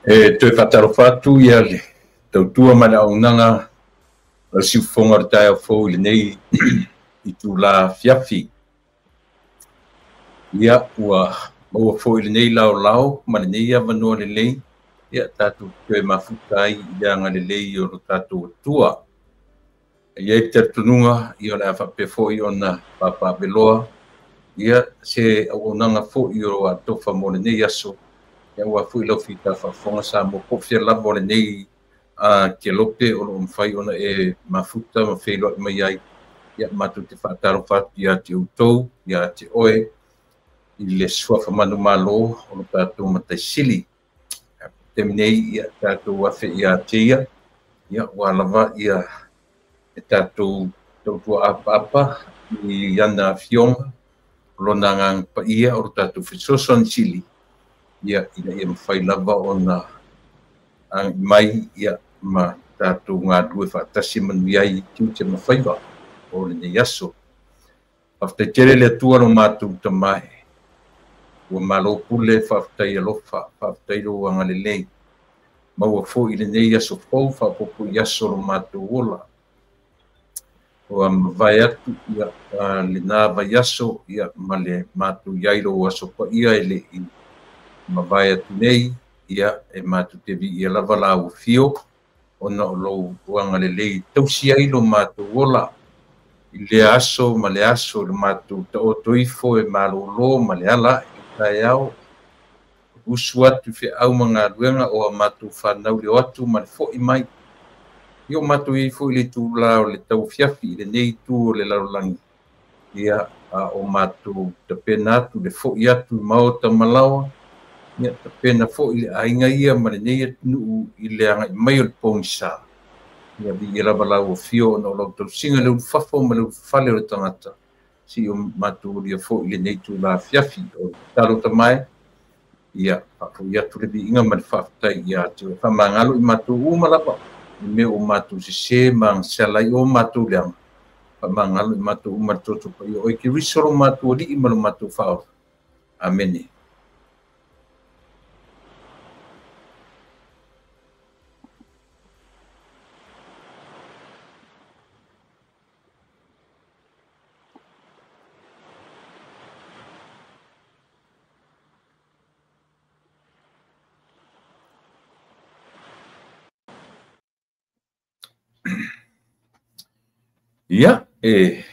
E toe faatalofa atu ia le tautua ma le auaunaga o le siufofoga o le taeao fou i lenei itula afiafi. Ia ua maua foi lenei laolao ma lenei avanoa lelei ia tatou toe mafuta ai i le agalelei o lo tatou Atua. E i ai le talitonuga ia o le a faapea foi ona papaaveloa ia se auaunaga foi o atofa mo lenei aso ia aua foi lau fita faafofoga Samoa po o fea lava o lenei kelope o lo o mafai ona e mafuta ma feiloai mai ai ia matou te faatalofa atu ia te outou ia te oe i le suafa manumalo o lo tatou Matai Sili. Taimi nei ia tatou afe ia te ia ia ua lava ia e tatou tautua apaapa i ana afioga o lona agaga paia o lo tatou fesoasoani sili ia ina ia mafai lava ona agai mai ia ma tatou galulue faatasi manuia ai i tiute ma faiva o lenei aso. Faafetai tele le Atua lo matou tamae. Ua malo pule, faafetai alofa, faafetai lou agalelei. Maua foi lenei aso fou, faaopoopo i aso lo matou ola. Ua mavae atu ia lena vaiaso ia ma le matou i ai lou aso paia e le i mavae atu nei ia e matou te viia lava lau afio ona o lou agalelei tausi ai lo matou ola i le aso ma le aso le matou taoto ifo e malolo ma le ala i le taeao usu atu i feau ma galuega o a matou fanau le o atu ma le fo'i mai. Ia o matou i ai foi le itula o le tauafiafi i lenei itu o le lalolagi ia a o matou tapena atu le fo'i atu i maota ma laoa ia tapena foi le aiga ia ma lenei atunuu i le agai mai o le pogisa. Ia viia lava lau afio ona o lau tausiga le ulufafo ma le ulufale o le tagata si o matou ulia foi lenei itula afiafi o le tatalo tamae ia faafoi atu le viiga ma le faafetai ia te oe. Faamagalo i matou uma lava i mea o matou sese ma agasala ai o matou leaga. Faamagalo i matou uma le toto paia o oe Keriso lo matou Alii ma lo matou Faaola. Amene. Ia, e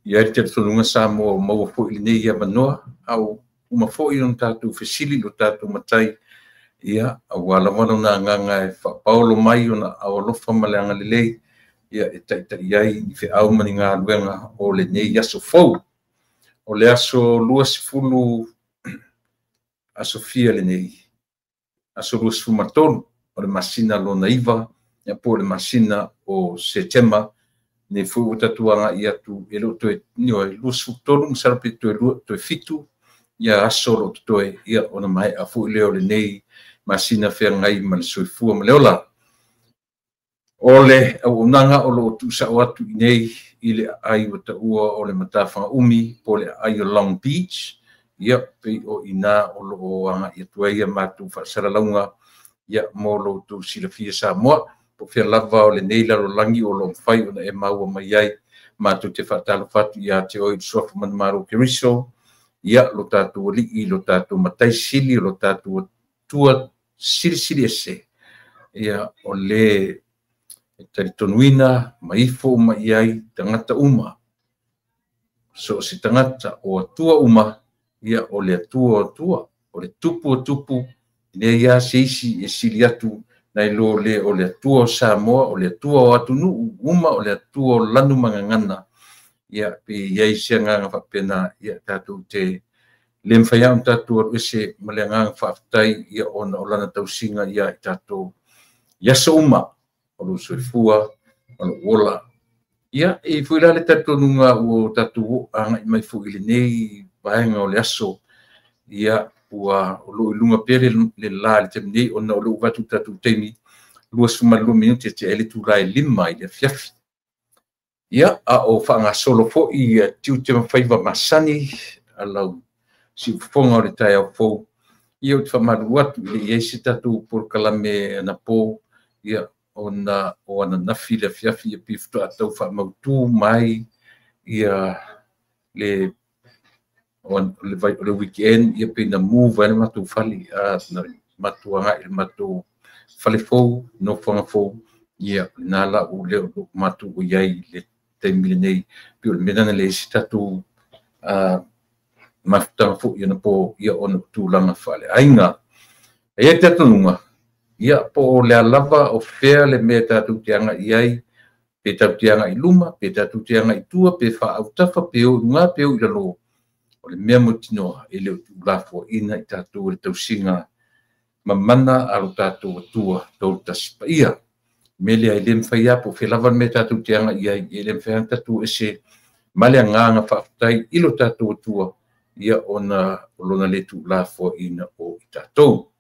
i ai le talitonuga Samoa ua maua foi lenei avanoa, a ua uma foi ona tatou fesili i lo tatou matai, ia, aua lava lona agaga e faapaolo mai ona aao alofa ma le agalelei, ia, e taitai ai i feau ma ni galuega o lenei aso fou. O le aso 20 aso fia lenei, aso 23 o le masina lona 9, ia po o le masina o Setema, nei foi ua tatou agai atu e le o toe 23 masalo pe toe 2 toe 7 ia aso o lo o totoe ia ona maea foi lea o lenei masina feagai ma le soifua ma le ola. O le auaunaga o lo o tuusao atu i nei i le aai ua taua o le matafaga umi po o le aai o Long Beach, ia pei o ina o lo o agai atu ai a matou faasalalauga ia mo lo outou silafia Samoa. Po o fea lava o lenei lalolagi o lo o mafai ona e maua mai ai matou te faatalofa atu ia te oe i le suafa manumalo o Keriso, ia lo tatou Alii, lo tatou Matai Sili, lo tatou Atua silisili ese, ia o le e talitonuina ma ifo uma i ai tagata uma, so o se tagata o Atua uma, ia o le Atua o Atua, o le Tupu o Tupu, e leai lava se isi e sili atu nai lo le o le Atua o Samoa, o le Atua o atunuu uma, o le Atua o lanu ma gagana. Ia pe i ai se agaga faapena, ia tatou te le mafai lava ona tatou alu ese ma le agaga faafetai ia ona o lana tausiga ia i tatou i aso uma o lou soifua ma lou ola. Ia, e i ai foi la le talitonuga ua tatou agai mai foi i lenei vaega o le aso, ia ua o lo o i luga pea le la i le taimi nei ona o lea ua avatu le tatou taimi 22 minute e tea ai le itula e 5 i le afiafi. Ia, a o faagasolo foi ia tiute ma faiva masani a lau siufofoga o le taeao fou, Ia ou te faamalulu atu i le i ai se tatou polokalame anapo, ia ona o ananafi le afiafi ia pei faatoa tau faamautu mai ia le o le weekend, ia pei na move ai le matou fale, na matou agai i le matou fale fou, nofoaga fou, ia lena la ua lea o matou i ai i le taimi lenei, pei o le mea lena na leai se tatou mafutaga foi anapo, ia ona o tulaga faaleaiga. E i ai le talitonuga, ia po o le a lava o fea le mea tatou te agai i ai, pe tatou te agai i luma, pe tatou te agai i tua, pe faaautafa, pe o i luga, pe o i lalo, o le mea mautinoa e le o tuulafoaiina i tatou e le tausiga mamana a lo tatou Atua tolutasi paia. Me lea e le mafai lava po o fea lava le mea tatou te agai i ai, e le mafai lava ona tatou ese ma le agaga faafetai i lo tatou Atua, ia ona o lona le tuulafoaiina o i tatou.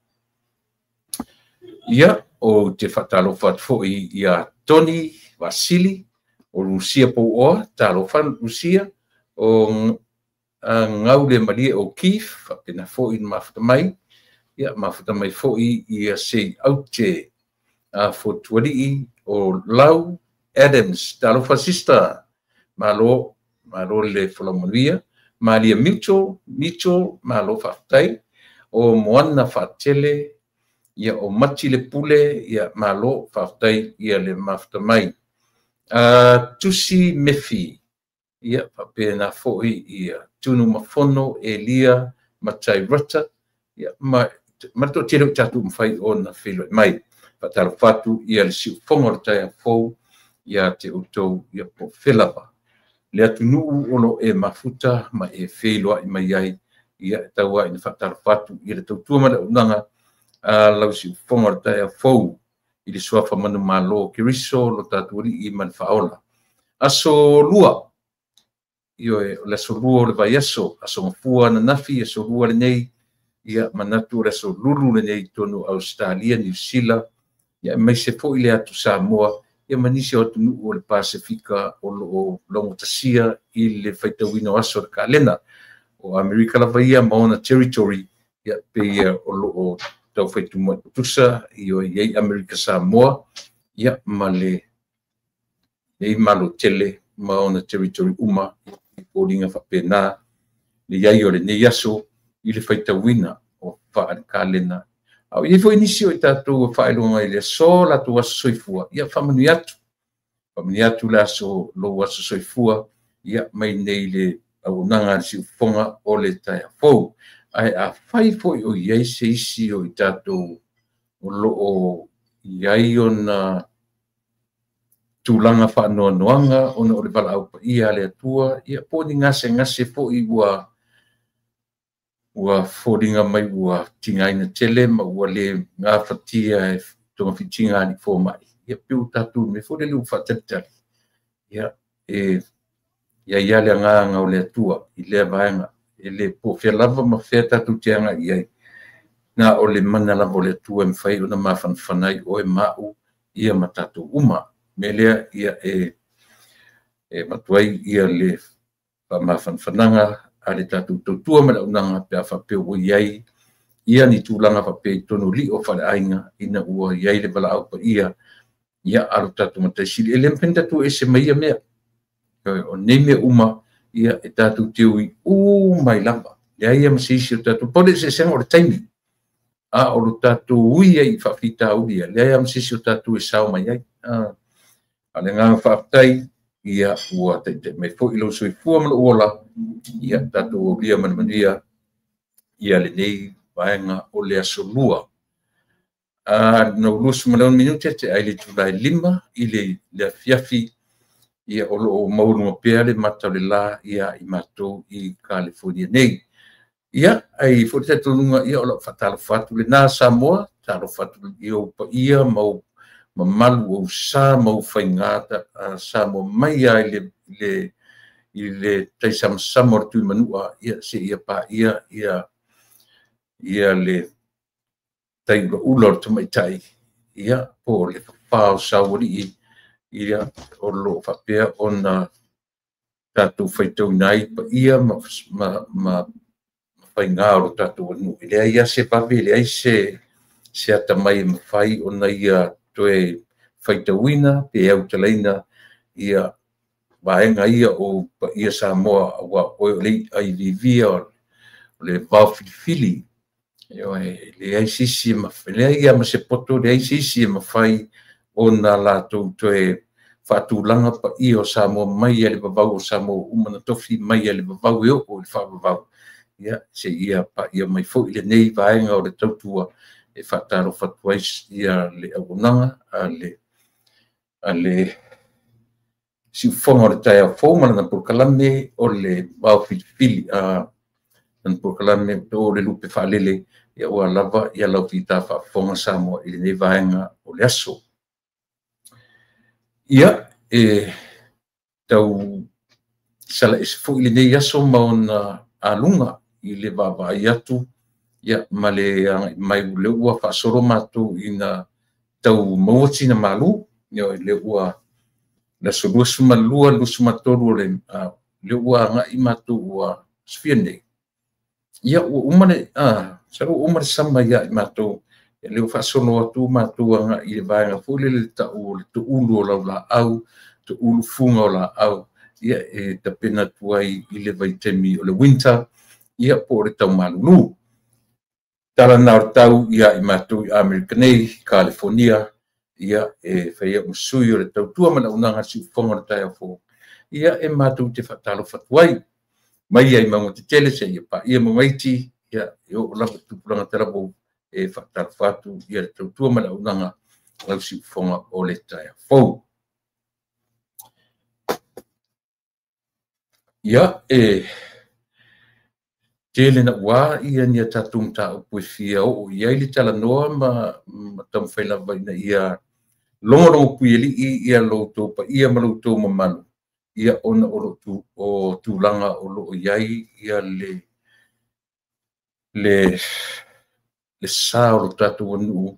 Ia, ou te faatalofa atu foi ia Tony Vasili o Lucia Pouoa, talofa Lucia, o Gaule Malie o Keith, faapena foi na mafuta mai, ia mafuta mai foi ia Sei Aute a Fotualii o Lau Adams, talofa sister, malo, malo le folau manuia, Malia Mitchell, Mitchell, malo faafetai, o Moana Faatele, ia o Mati le Pule, ia malo faafetai ia le mafuta mai. Tusi Mefi, ia faapena foi ia Tunu Mafono, Elia Matai Rata, ia ma le toatele o tatou mafai ona feiloai mai. Faatalofa atu ia le siufofoga o le taeao fou ia te outou, ia po o fea lava le atunuu o lo e mafuta ma e feiloai mai ai, ia e tau ai ina faatalofa atu ia le tautua ma le auaunaga a lau siufofoga o le taeao fou i le suafa manumalo Keriso lo tatou Alii ma le Faaola. Aso lua, ioe, o le aso lua o le vaiaso, aso gafua ananafi, aso lua lenei, ia manatu o le aso lulu lenei i totonu o Ausetalia, Niu Sila, ia aemaise foi le atu Samoa, ia ma nisi o atunuu o le Pasefika o lo o laugatasia i le faitauina o aso o le kalena. O Amerika lava ia ma ona territory, ia pei o lo o taufai tusa ioe i ai Amerika Samoa, ia ma le nei malo tele ma ona territory uma, i foliga faapena le iai o lenei aso i le faitauina o faalekalena. A o i ai foi nisi o i tatou e faailoga i le aso latou aso soifua, ia faamanuia atu. Faamanuia atu le aso lou aso soifua, ia mai nei le auaunaga a le siufofoga o le taeao fou. Ae afai foi o i ai se isi o i tatou o lo o i ai ona tulaga faanoanoaga ona o le valaau paia a le Atua, ia po o ni gasegase foi ua foliga mai ua tigaina tele ma ua le gafatia e togafitiga a fomai, ia pe ua tatou mea foi lele ua faatalitali, ia e i ai le agaga o le Atua i lea vaega, e le po o fea lava ma fea tatou te agai i ai, na o le mana lava o le Atua e mafai ona mafanafana ai oe ma au, ia ma tatou uma. Mea lea ia e avatu ai ia le faamafanafanaga a le tatou tautua ma le auaunaga pe a faapea ua i ai ia ni tulaga faapea i totonu o lio faaleaiga ina ua i ai le valaau paia, ia a lo tatou Matai Sili. E le mafai ona tatou ese mai ia mea. O nei mea uma, ia e tatou te ui uma ai lava. Leai ia ma se isi o tatou, pau le eseesega o le taimi, a o lo tatou ui ai i faafitauli ia, leai ma se isi o tatou e sao mai ai. A le agaga faafetai, ia ua taitai mai foi lou soifua ma lou ola, ia tatou aulia ma le manuia ia lenei vaega o le aso lua. Na 26 minute te ai le itula e 5 i le afiafi, ia o lo o maualuga pea le mata o le la ia i matou i Kalifonia nei. Ia, ai foi le talitonuga, ia o lau faatalofa atu lena Samoa, talofa atu i ou paia ma ou mamalu ou sa ma ou faiga Samoa mai ai i le taisamasama o le Tuimanua, ia seia paia ia le taiulaula o le tamaitai, ia po o le fafā o Saualii, ia o lo o faapea ona tatou faitauina ai paia ma faiga o lo tatou atunuu. E leai lava se vave, leai se atamai e mafai ona ia toe faitauina pe autalaina ia vaega ia o paia Samoa, aua o oe o le i'a i viivia o le vao filifili. E leai se isi, leai lava ma se poto, leai se isi e mafai ona latou toe faatulaga paia o Samoa mai le vavau o Samoa uma na tofi mai le vavau e oo i le faavavau. Ia seia paia mai foi lenei vaega o le tautua e faatalofa atu ai ia le auaunaga a le siufofoga o le taeao fou ma lana polokalame o le vao filifili, lana polokalame o le lupe faalele, ia ua lava ia lau fita faafofoga Samoa i lenei vaega o le aso. Ia, e tau sala ese foi lenei aso ma ona aluga i le vaavaai atu, ia ma le agai mai le ua faasolo matou ina tau maua sina malu, ia le ua le aso 22, 23 o le le ua agai matou ua sofia nei. Ia ua uma le salo uma le sama ia i matou, le ua faasolo atu matou agai i le vaega foi lele tau o le tuulu o lau laau, tuulu fuga o laau, ia e tapena atu ai i le vaitaimi o le winter, ia po o le taumalulu. Tala na o le tau ia i matou i Amerika nei, California, ia e whaia masui o le tautua ma le auaunaga siufofoga o le taeao fou, ia e matou te faatalofa atu ai. Mai ai mauga tetele seia paia mauga iti, ia e oo lava i tupulaga talavou e faatalofa atu ia le tautua ma le auaunaga lau siufofoga o le taeao fou. Ia e tele na ua ia ni a tatou mataupu e fia oo i ai le talanoa ma taumafai lava ina ia logologo puialii ia loutou paia ma loutou mamalu, ia ona o lo o tulaga o lo o i ai ia le sa o lo tatou atunuu,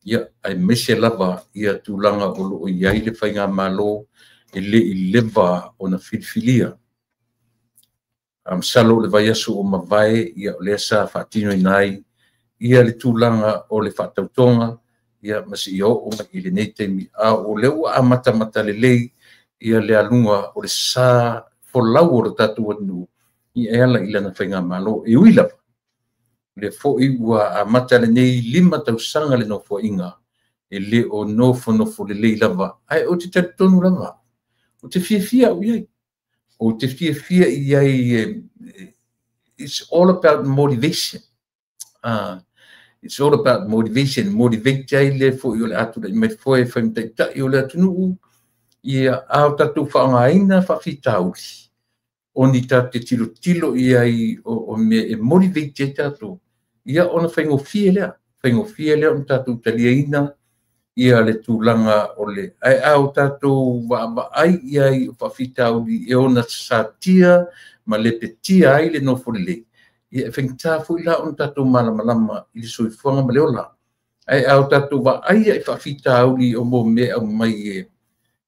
ia aemaise lava ia tulaga o lo o i ai le faigamalo e le i leva ona filifilia. Masalo o le vaiaso o mavae, ia o lea sa faatinoina ai ia le tulaga o le faatautoga, ia ma seia oo mai i lenei taimi, a o lea ua amatamata lelei ia le aluga o le sa folau o lo tatou atunuu ia e ala i lana faigamalo. E ui lava le foi ua amata lenei 5 tausaga le nofoaiga e le o nofonofo lelei lava, ae ou te talitonu lava, ou te fiafia au i ai. Ou te fiafia i ai, it's all about motivation. It's all about motivation. Motivate ai le foi o le atu lai mai foi e whaimataitai o le atunuu, ia a o tatou whaangaina whaafitauli. O ni tātou te tilotilo i ai o mea e motivate ai tātou. Ia ona whaingofie lea. Whaingofie lea o tātou taliaina ia le tulaga o le ae a o tātou vaavaai i ai o faafitauli e ona satia ma lepetia ai le nofo lelei. Ia e faigata foi la ona tātou malamalama i le soifuaga ma le ola. Ae a o tātou vaai ai faafitauli o mo mea aumai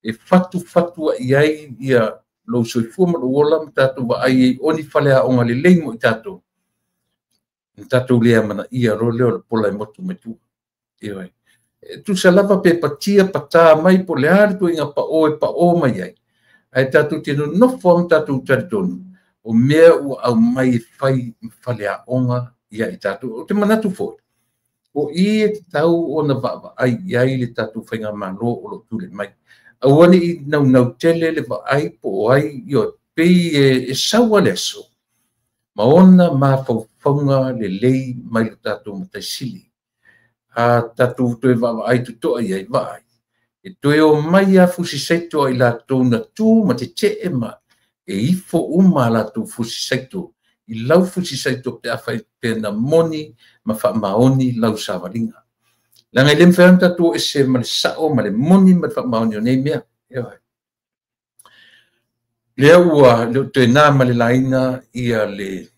e fatufatu ai ai ia lou soifua ma lou ola ma tātou vaai ai o ni faleaoga lelei mo i tātou. Na tātou lea manaia loa lea o le pola e motu mai tua. Ioe. Tusa lava pe patia patā mai po le a le tuaiga pao e pao mai ai. Ae tātou te nonofo a ma tātou talitonu o mea ua aumai e fai faleaoga ia i tātou. O te manatu foi, o i e tatau ona vaavaai i ai le tātou faigamalo o lo tule mai. Aua ne i naunau tele le vaai po o ai, ioe, pei e saua le aso ma ona mafaufauga lelei mai lo tātou mataisili. A tātou toe vaavaai totoa i ai vaai. E toe o mai a fusi saito ai latou na tū ma te tee ma e ifo uma a latou fusi saito. I lau fusi saito pe a whai pena moni ma whaamaoni lau savalinga. Langa i le mwhai ana tātou ese ma le sao ma le moni ma le whaamaoni o nei mea. Ioe. Lea ua leo toe nā ma le laina ia le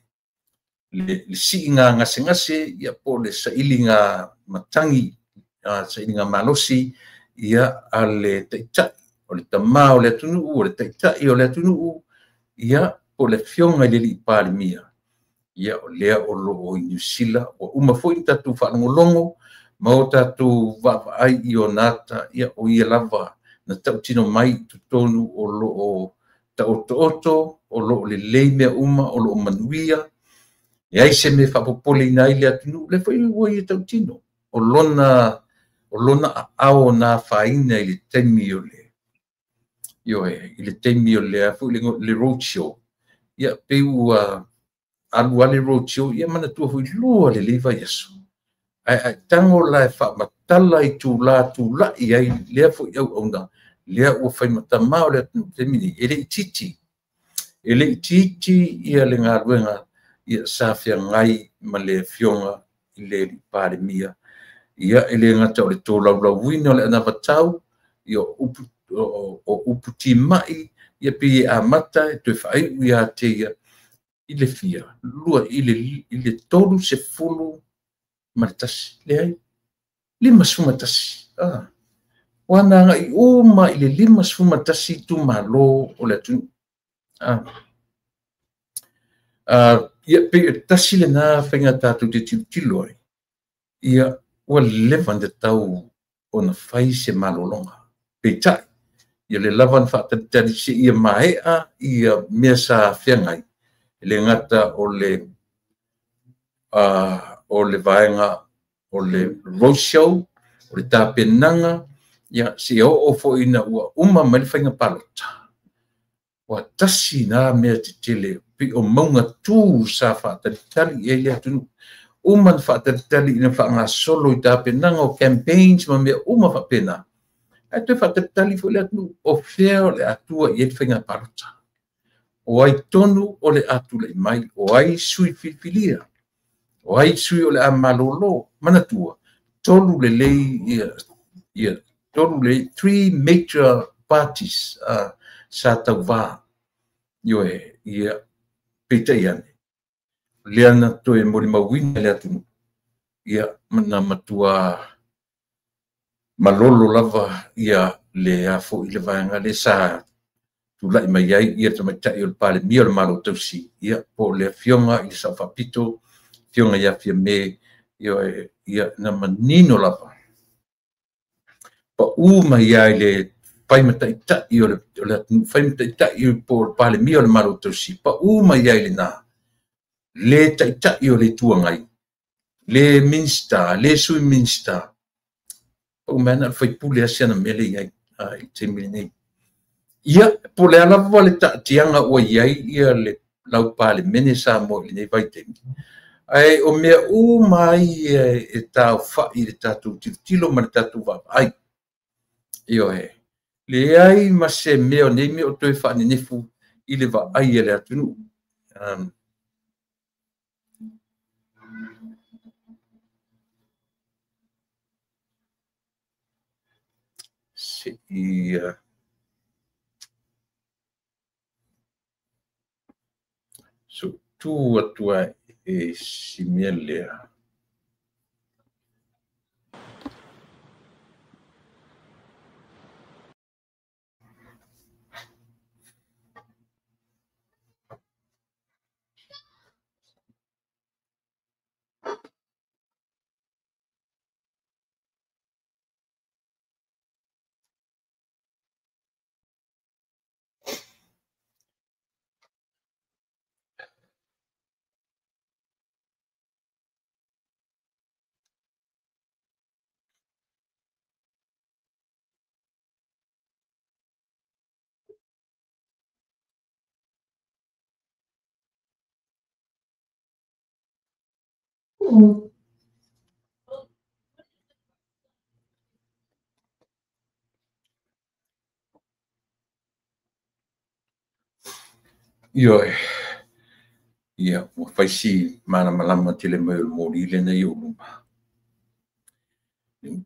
sii ngā ngasengase, ia po le saili ngā matangi, saili ngā malosi, ia a le taitai, o le tamā o le atunuu, o le taitai o le atunuu, ia po le fionga i le lii palemia. Ia o lea o loo i Niu Sila ua uma foi na tatou faalogologo ma o tatou vaavaai i ona ata. Ia o ia lava na tautino mai i totonu o loo taotooto, o loo lelei mea uma, o loo manuia, e ai se mea faapopoleina ai le atunuu, lea foi ua ia tautino o lona aao na afaina i le taimi o le ioe, i le taimi o le foi le road show. Ia pei ua alu ale road show, ia manatua foi lua lelei vaiaso ae tago la e faamatala i tula tulai ai lea foi auauna lea ua faimatama o le atunuu taimi nei. E le itiiti ia le galuega ia sa feagai ma le afioga i le Palemia. Ia e le gata o le tolaulauina o le anavatau, ia o upu timai, ia pei e amata e toe faaiu ia te ia i le fia lua i le 31, leai 51. Ua na agai uma i le 51 itumalo o le atunuu. Ia pei e tasi lena faiga tatou te tilotilo ai. Ia ua leva ona tatau ona fai se malologa. Peitai, ia le lava na faatalitali seia maea ia mea sa feagai, e le gata o le vaega o le road show, o le tapenaga, ia seia oo foi ina ua uma mai le faiga palota. Ua tasi na mea tetele pei o mauga tu sa faatalitali i ai le atunuu. Uma na faatalitali ina faagasolo i tapenaga o campaigns ma mea uma faapena. Ae toe faatalitali foi le atunuu o fea o le atua i ai le faiga palota. O ai tonu o le atulai mai, o ai sui filifilia, o ai sui o le a malolo. Manatua, tolu lelei ia tolu lelei, three major parties sa tauvā. Ioe, ia peitai ane, lea na toe molimauina le atunuu, ia na matua malolo lava ia le afo i le vaega le sa tulai mai ai ia tamaitai o le Palemia o le Malo Tausi, ia po o le afioga i le Sao Faapito, afioga ia Fiame, ioe, ia na manino lava pau mai ai le faimataitai o le atunuu, faimataitai po o le Palemia o le Malo Tausi, pau mai ai lena le taitai o le Itu Agai, le Minista, le Sui Minista, pau mai ana le faipule asi ana mea le i ai i le taimi lenei. Ia, po o le a lava le taatiaga ua i ai ia le lau Palemene Samoa i lenei vaitaimi, ae o mea uma ai e taofai i le tatou tilotilo ma le tatou vaavaai. Ioe, leai ma se mea o nei mea o toe faanenefu i le vaai a le atunuu. Seia so tu atu ai e si mea lea. Ioe, ia ua faisi malamalama tele mai o le moli lena i ou luma.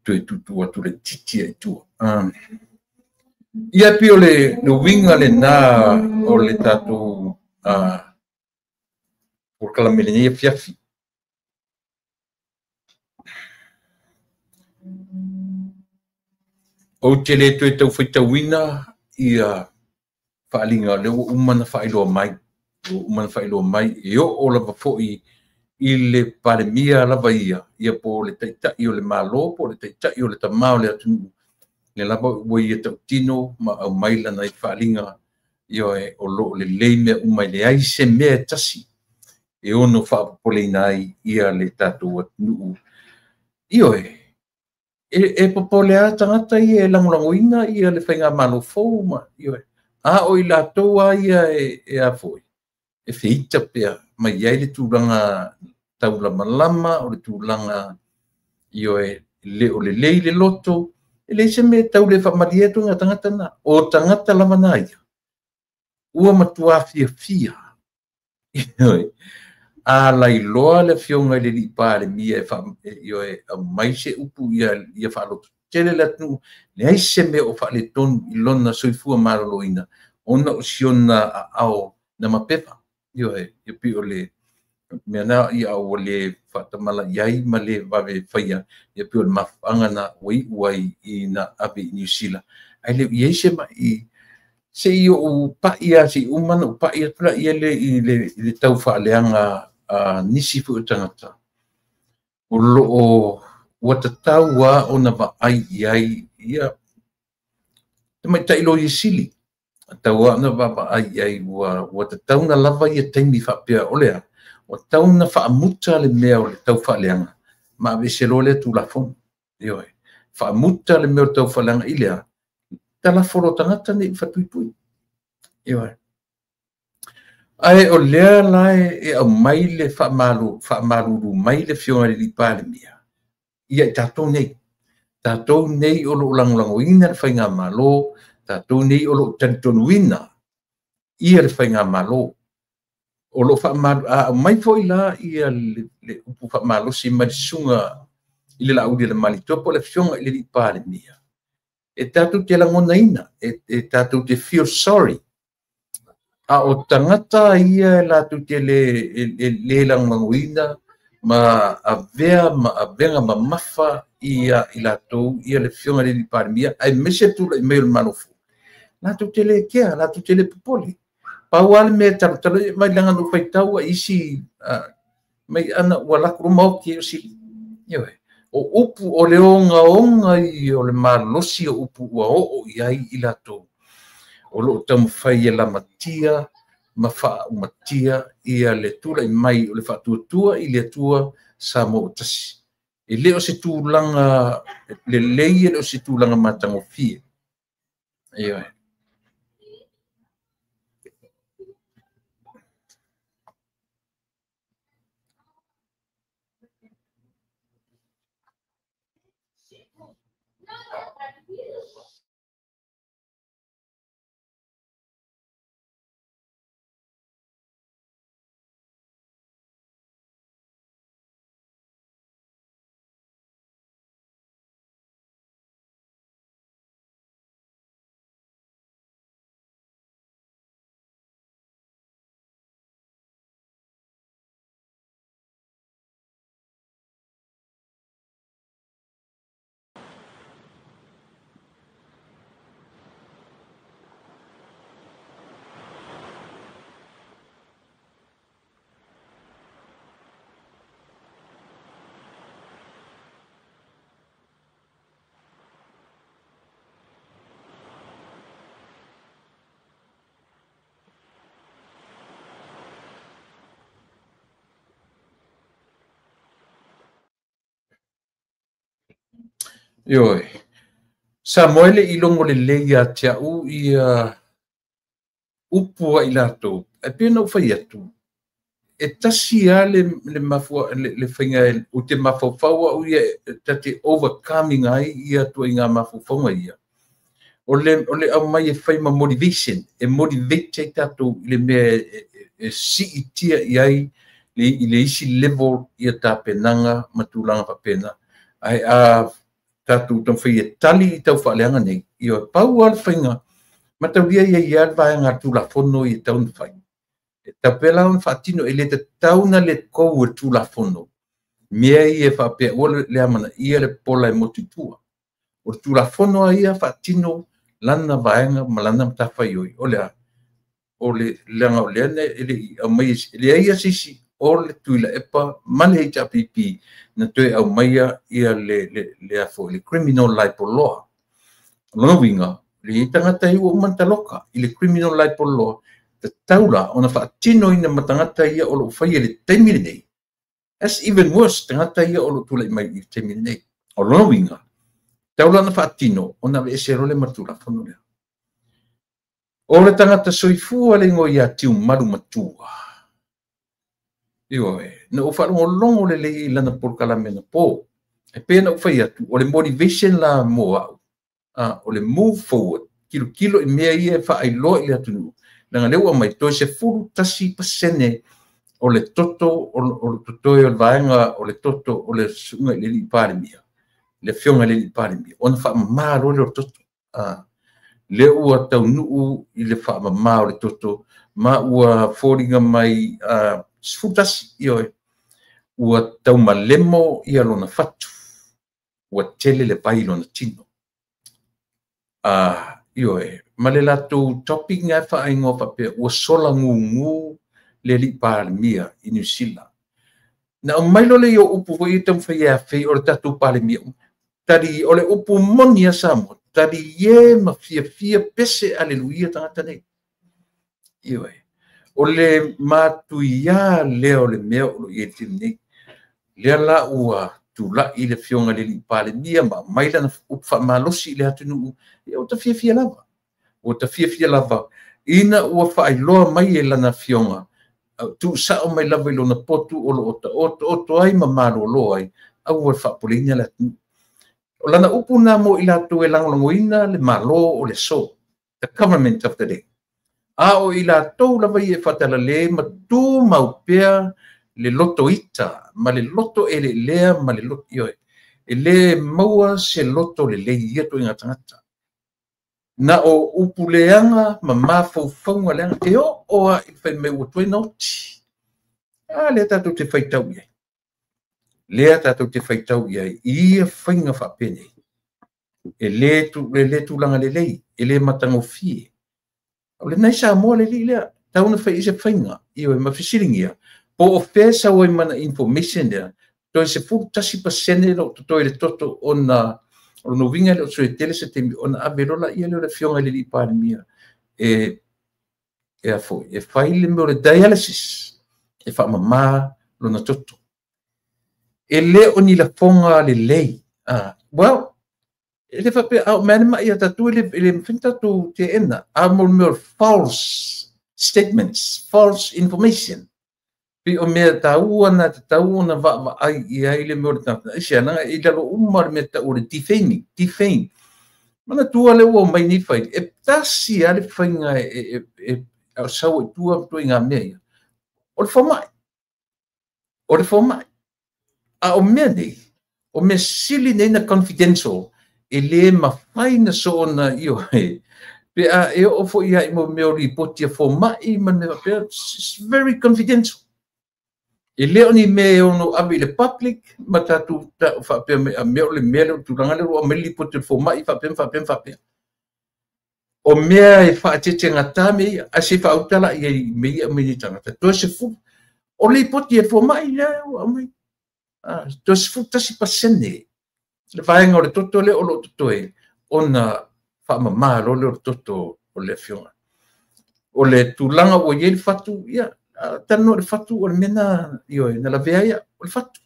Toe tutu atu le titi ai tua. Ia pei o le uiga lena o le tatou polokalame lenei afiafi. Ou te le toe tau faitauina ia faaaliga o lea ua uma ona faailoa mai. Ua uma ona faailoa mai e oo lava foi i le Palemia lava ia, ia po o le taitai o le Malo, po o le taitai o le tamā o le atunuu, le lava ua ia tautino ma aumai lana i faaaliga, ioe, o lo o lelei mea uma, e leai se mea e tasi e ono faapopoleina ai ia le tatou atunuu. Ioe, e popole lava tagata ia e lagolagoina ia le faigamalo fou ma, ioe, a o i latou lava ia e a foi, e feita pea ma i ai le tulaga taulamalama, o le tulaga, ioe, le o lelei le loto, e leai se mea e tau le faamalie atu ngā tagata na. O tagata lava na ia, ua matua fiafia. Ioe, a lailoa le afioga i le alii Palemia e ioe, aumai se upu ia faaloto tele le atunuu, leai se mea o faaletonu i lona soifua maloloina, ona o si ona aao na mapepa. Ioe, e pei o le mea na ia ua le faatamala i ai ma le vave faia, ia pei o le mafuaaga na ua iu ai ina ave i Niu Sila. Ae le o i ai se mai se i ou pai lava, se i uma ona ou pai atu laia le i le tau faaleaga a nisi foi o tagata o lo o ua tatau lava ona vaai i ai ia tamaitai Loia Sili, tatau lava ona vaavaai i ai, ua tatau ona lava ia taimi faapea o le a, ua tatau ona faamuta le mea o le tau faaleaga ma aveese loa lea Tulafono. Ioe, faamuta le mea o le tau faaleaga i le a, talafo loa tagata nei fatuipui. Ioe. Ae o lea la e aumai le faamalulu mai le afioga i le alii Palemia ia i tatou nei. Tatou nei o lo o lagolagoina le faigamalo, tatou nei o lo o talitonuina ia le faigamalo. O lo o aumai foi la ia le upu faamalosi mai le susuga i le Laauli a le Malietoa po o le afioga i le alii Palemia, e tatou te lagonaina, e tatou te feel sorry. A o tagata ia e latou te le lagolagoina ma avea ma avega mamafa ia i latou ia le afioga i le alii Palemia, aemaise le tulai mai o le Malo fou, latou te le kea, latou te le popole. Pau lava le mea e talotalo mai leaga na ou faitau a isi mai ana ua alu atu loa maoti ai o sili. Ioe, o upu o le ogaoga ia o le malosi o upu ua oo i ai i latou o lo o taumafai e lamatia ma faaumatia ia le tulai mai o le faatuatua i le Atua Samoa ua tasi. E le o se tulaga lelei, e le o se tulaga matagofie. Ioe. Ioe, Samoa e le i logo lelei ia te au ia upu a i latou, ae pei ona ou fai atu, e tasi lava le mafua, le faiga ou te mafaufau au ia ta te overcoming ai ia tuaiga mafaufauga ia. O le aumai e fai ma motivation, e motivate ai tatou i le mea e siitia i ai i le isi level ia tapenaga ma tulaga faapena. Ae a tatou taumafai e tali i tau faaleaga nei, ioe, pau lava le faiga, mataulia ia ia le vaega Tulafono i tau na fai. E tau pea la ona faatino, e le tatau na le kou e le Tulafono. Mea ia e faapea ua le amanaia le pola e motu i tua. O le Tulafono a ia faatino lana vaega ma lana matafaioi. O le a o le leaga o lea na e le i aumaia e leai se isi o le Tuilaepa ma le HRPP na toe aumaia ia le criminal libel law. O lona uiga, le tagata ia ua uma ona taloka i le criminal libel law, tatau la ona faatinoina ma tagata ia o lo o faia i le taimi lenei. That's even worse, tagata ia o lo o tulai mai i le taimi lenei. O lona uiga, tatau la ona faatino ona aveese loa le ma Tulafono lea. O le tagata soifua le igoa ia Tiumalu Matua. Ioe, na ou faalogologo lelei i lana polokalame na po. E pei ona ou fai atu, o le motivation la mo au, o le move forward, kilokilo i mea ia e faailoa i le atunuu. Leaga lea ua aumai, toe 11% o le toto, o le totoe o le vaega o le toto o le susuga i le alii Palemia, le afioga i le alii Palemia, ona faamama loa lea o le toto. Lea ua taunuu i le faamama o le toto, ma ua foliga mai 11, ioe, ua taumalemo ia lona fatu, ua tele le vai lona tino. Ioe, ma le latou topic nga faaigoa faapea, ua sola gugu le alii Palemia i Niu Sila. Na aumai loa lea o upu foi ia taumafai e afei o le tatou Palemia. Tali, o le upu moni a Samoa, tali e ma fiafia pese aleluia tagata nei. Ioe, o le matuia lea o le mea o lo o i ai le taimi nei. Lea la ua tulai le afioga i le alii Palemia ma aumai lana upu faamalosi i le atunuu, ia ua tafiafia lava. Ua tafiafia lava ina ua faailoa mai e lana afioga, tuusao mai lava i lona potu o lo o taotooto ai ma malolo ai, aua le faapuleina le atunuu. O lana upu na mo i latou e lagolagoina le malo o le aso, the government of the day. A o i latou lava ia e faatalale ma tumau pea le loto ita, ma le loto eleelea ma le loto, ioe, e le maua se loto lelei ia ituaiga tagata. Na o upu leaga ma mafaufauga leaga, e oo lava i le fai mai ua tuai ona oti. A lea tatou te faitau i ai. Lea tatou te faitau i ai i ia faiga faapenei. E le tulaga lelei, e le matagofie. O lenei Samoa le alii lea, tau ona fai i se faiga, ioe, ma fesiligia, po o fea sau ai mana information lea, toe 11% lo totoe le toto ona o lona uiga le o sui tele se taimi ona ave loa laia lea o le afioga i le alii Palemia e a foi, e fai le mea o le dialysis, e faamama lona toto. E le o ni lafoga lelei. Well, e le faapea, a o mea ane mai ia tatou, e le mafai ona tatou teena, a mo le mea o false statements, false information. Pei o mea taua na tatau ona vaavaai i ai le mea o le tagata. Aisea, leaga i lalo uma le mea tau o le defaming, defame. Manatua lea ua aumai nei fai, e tasi lava le faiga e sau ai tua ituaiga mea ia. O le fomai. O le fomai. A o mea nei, o mea sili nei na confidential, e le mafai na soona ioe, pe a e oo foi ia i mo mea o lipoti a fomai ma le mea faapea, it's very confidential. E le o ni mea e ono ave i le public, ma tatou faapea mai, a mea o le mea lea o le tulaga lea ua aumai le lipoti o le fomai faapea ma faapea ma faapea. O mea e faatetegata mea ia, ae se i faauta la i ai i mea ia aumai nei tagata. Toe 10, o lipoti e fomai lea ua aumai. Toe 11% le vaega o le toto lea o lo o totoe ona faamama loa lea o le toto o le afioga. O le tulaga ua i ai le fatu, ia, talanoa i le fatu o le mea na, ioe, na lavea ia, o le fatu.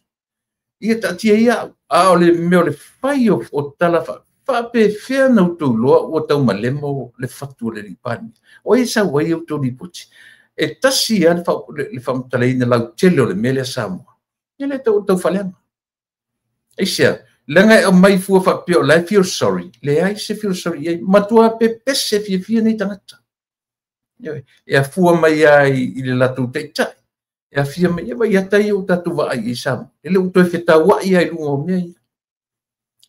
Ia taatia ia au. A o le mea o le fai o tala faapefea na outou iloa ua taumalemo le fatu o le alii Palemia. O ai e sau ai outou lipoti. E tasi lava le faamatalaina lautele o le mea lea Samoa. Ia lea tau taufaaleaga. Aisea, leaga e aumai fua faapea o la e feel sorry. Leai se feel sorry i ai. Matua pepese fiafia nei tagata. E afua mai ai i le latou taitai. E afia mai, e vai ata ia o tatou vaai i Samoa. E le ua toe fetauai ai luga o mea ia.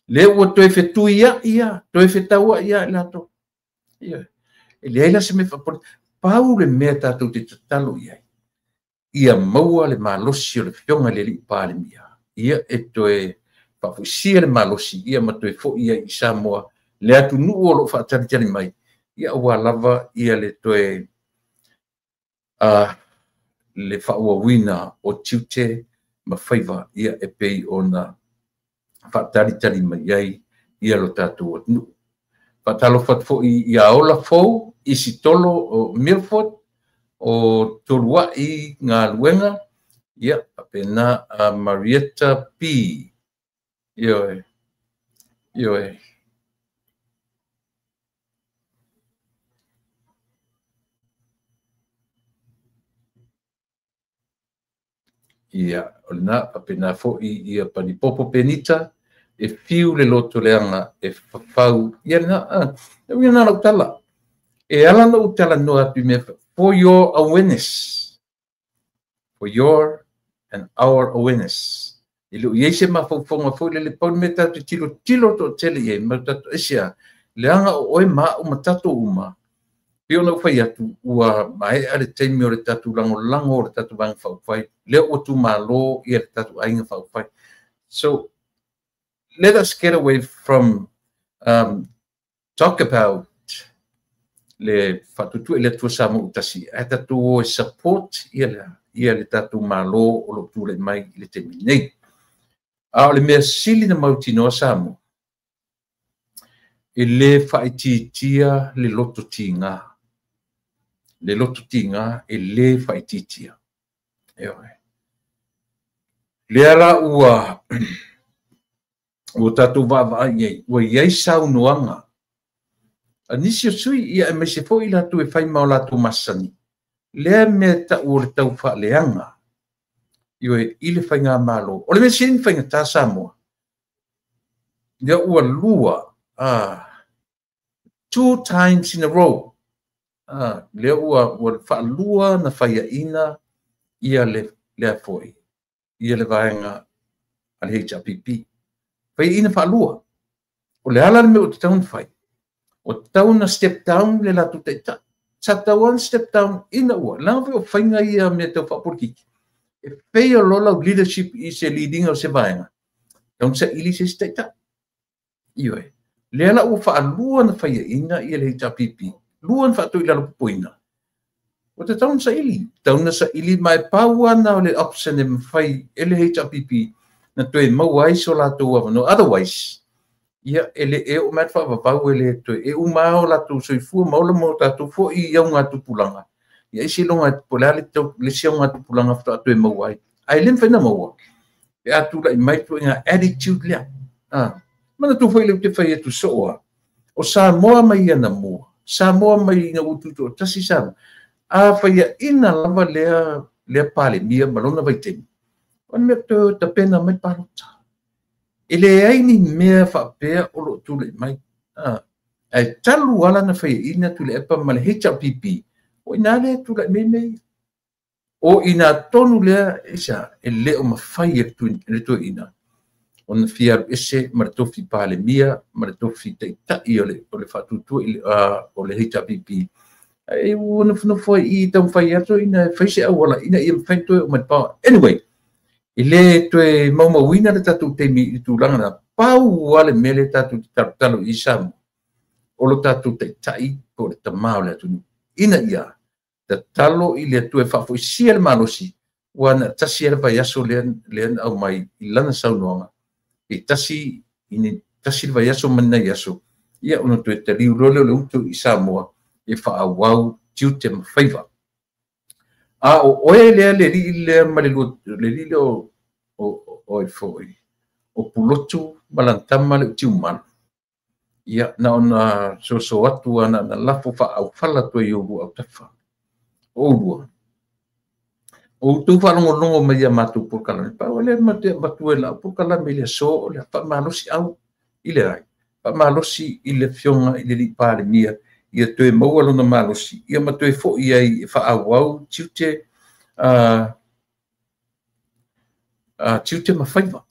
Le ua toe fetui ai ia, toe fetauai ia i latou. E leai la se mea faapole. Pau le mea tatou te tatalo i ai, ia maua le malosi o le afioga i le alii Palemia. Ia e toe faafoisia le malosi, ia ma toe foi ai i Samoa, le atunuu o lo o faatalitali mai, ia aua lava ia le toe Le faaauauina o tiute ma faiva ia e pei ona faatalitali mai ai ia lo tatou atunuu. Faatalofa atu foi ia Ola Fou, Isitolo o Milford, o Toluai Galuega, ia faapena a Marietta P. Ioe, ioe. Ia, o lena faapena foi ia Panipopo Penita, e fiu le loto leaga e fafau. Ia lena, e uiga na lau tala. E ala na ou talanoa atu i mea for your awareness. For your and our awareness. E le o i ai se mafaufauga foi lele pau le mea tatou te tilotilo toatele i ai, ma tatou aisea, leaga o oe ma au ma tatou uma, pei ona ou fai atu, ua maea le taimi o le tatou lagolago o le tatou Vaega Faaupufai, lea ua tumalo ia le tatou Aiga Faaupufai. So, let us get away from talk about le faatuatua i le Atua Samoa ua tasi, ae tatou o e support ia le tatou Malo o lo o tulai mai i le taimi nei. A o le mea sili na mautinoa Samoa, e lē faaitiitia le loto tiga. Le loto tiga e lē faaitiitia. Ioe. Lea la ua tatou vaavaai i ai, ua i ai saunoaga a nisi o sui ia aemaise foi latou e fai ma o latou masani, lea mea tau o le taufaaleaga, ioe, i le faigamalo. O le mea sili na faigata Samoa, lea ua lua, two times in a row, lea ua faalua na faiaina ia le lea foi, ia le vaega a le HRPP. Faiaina faalua. O le ala le mea ua tatau ona fai, ua tatau ona step down le latou taitai. Sa tatau ona step down ina ua, leaga foi o faiga ia mea tau faapolitiki, e fail loa lau leadership i se lead ina o se vaega, tatau ona saili se isi taitai. Ioe. Lea la ua faalua na faiaina ia le HRPP, lua na faatoilalopopoina, ua tatau ona saili. Tatau ona saili ma e pau lava o le option e mafai e le HRPP na toe maua ai so latou avanoa. Otherwise, ia e le e oo mai le faavavau e le toe e uma lava o latou soifua ma ola ma o tatou foi i augatupulaga. Ia ai seiloga po o le a le isi augatupulaga faatoa toe maua ai. Ae le mafai ona maua pe a tulai mai ituaiga attitude lea. Manatua foi lea ou te fai atu soo lava, o Samoa mai anamua, Samoa mai ina ua tutoatasi Samoa, a faiaina lava lea Palemia ma lona vaitaimi, o le mea toe tapena mai palota. E leai ni mea faapea o lo o tulai mai. Ae talu lava lana faiaina Tuilaepa ma le HRPP, o i ina lea e tulai mai mea ia. O i ina tonu lea aisea, e le o mafai e le toeaina ona fia alu ese ma le tofi Palemia ma le tofi taitai o le faatuatua o le HRPP. Ae ua nofonofo ai i i taumafai atu ina e fai se auala ina ia mafai ona toe oo mai i le power. Anyway, e le toe maumauina le tatou taimi i le tulaga lena. Pau lava le mea lea tatou te talotalo i ai Samoa, o lo tatou taitai po o le tama o le atunuu, ina ia tatalo i le Atua e faafoisia le malosi, ua na tasi lava le vaiaso lea na aumai i lana saunoaga, pe tasi, tasi le vaiaso ma ni nai aso, ia ona toe taliu loa lea o le utu i Samoa e faaauau tiute ma faiva. A o oe lea le alii lea ma le alii lea o oe foi, o Pulotu ma lana tama le o Tiumalu, ia na ona soso atu lava na lafo faaaufala atu ai i oulua autafa. O oulua, o outou faalogologo mai ia matou polokalame, pau lea matou te avatua e lau polokalame i le aso o le faamalosi au i le ai, faamalosi i le afioga i le alii Palemia, ia toe maua lona malosi, ia ma toe foi ai e faaauau tiute, tiute ma faiva,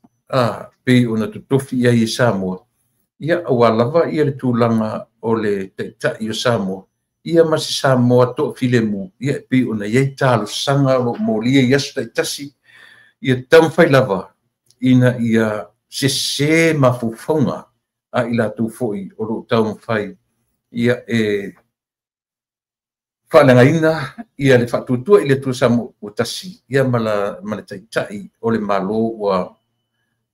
pei ona totofi i ai e Samoa, ia aua lava ia le tulaga o le taitai o Samoa, ia ma se Samoa toafilemu, ia e pei ona i ai talosaga o lo o molia i aso taitasi, ia taumafai lava ina ia sese mafaufauga a i latou foi o lo o taumafai ia e Faaleagaina ia le Faatuatua i le Atua Samoa ua tasi ia ma le Taitai o le Malo ua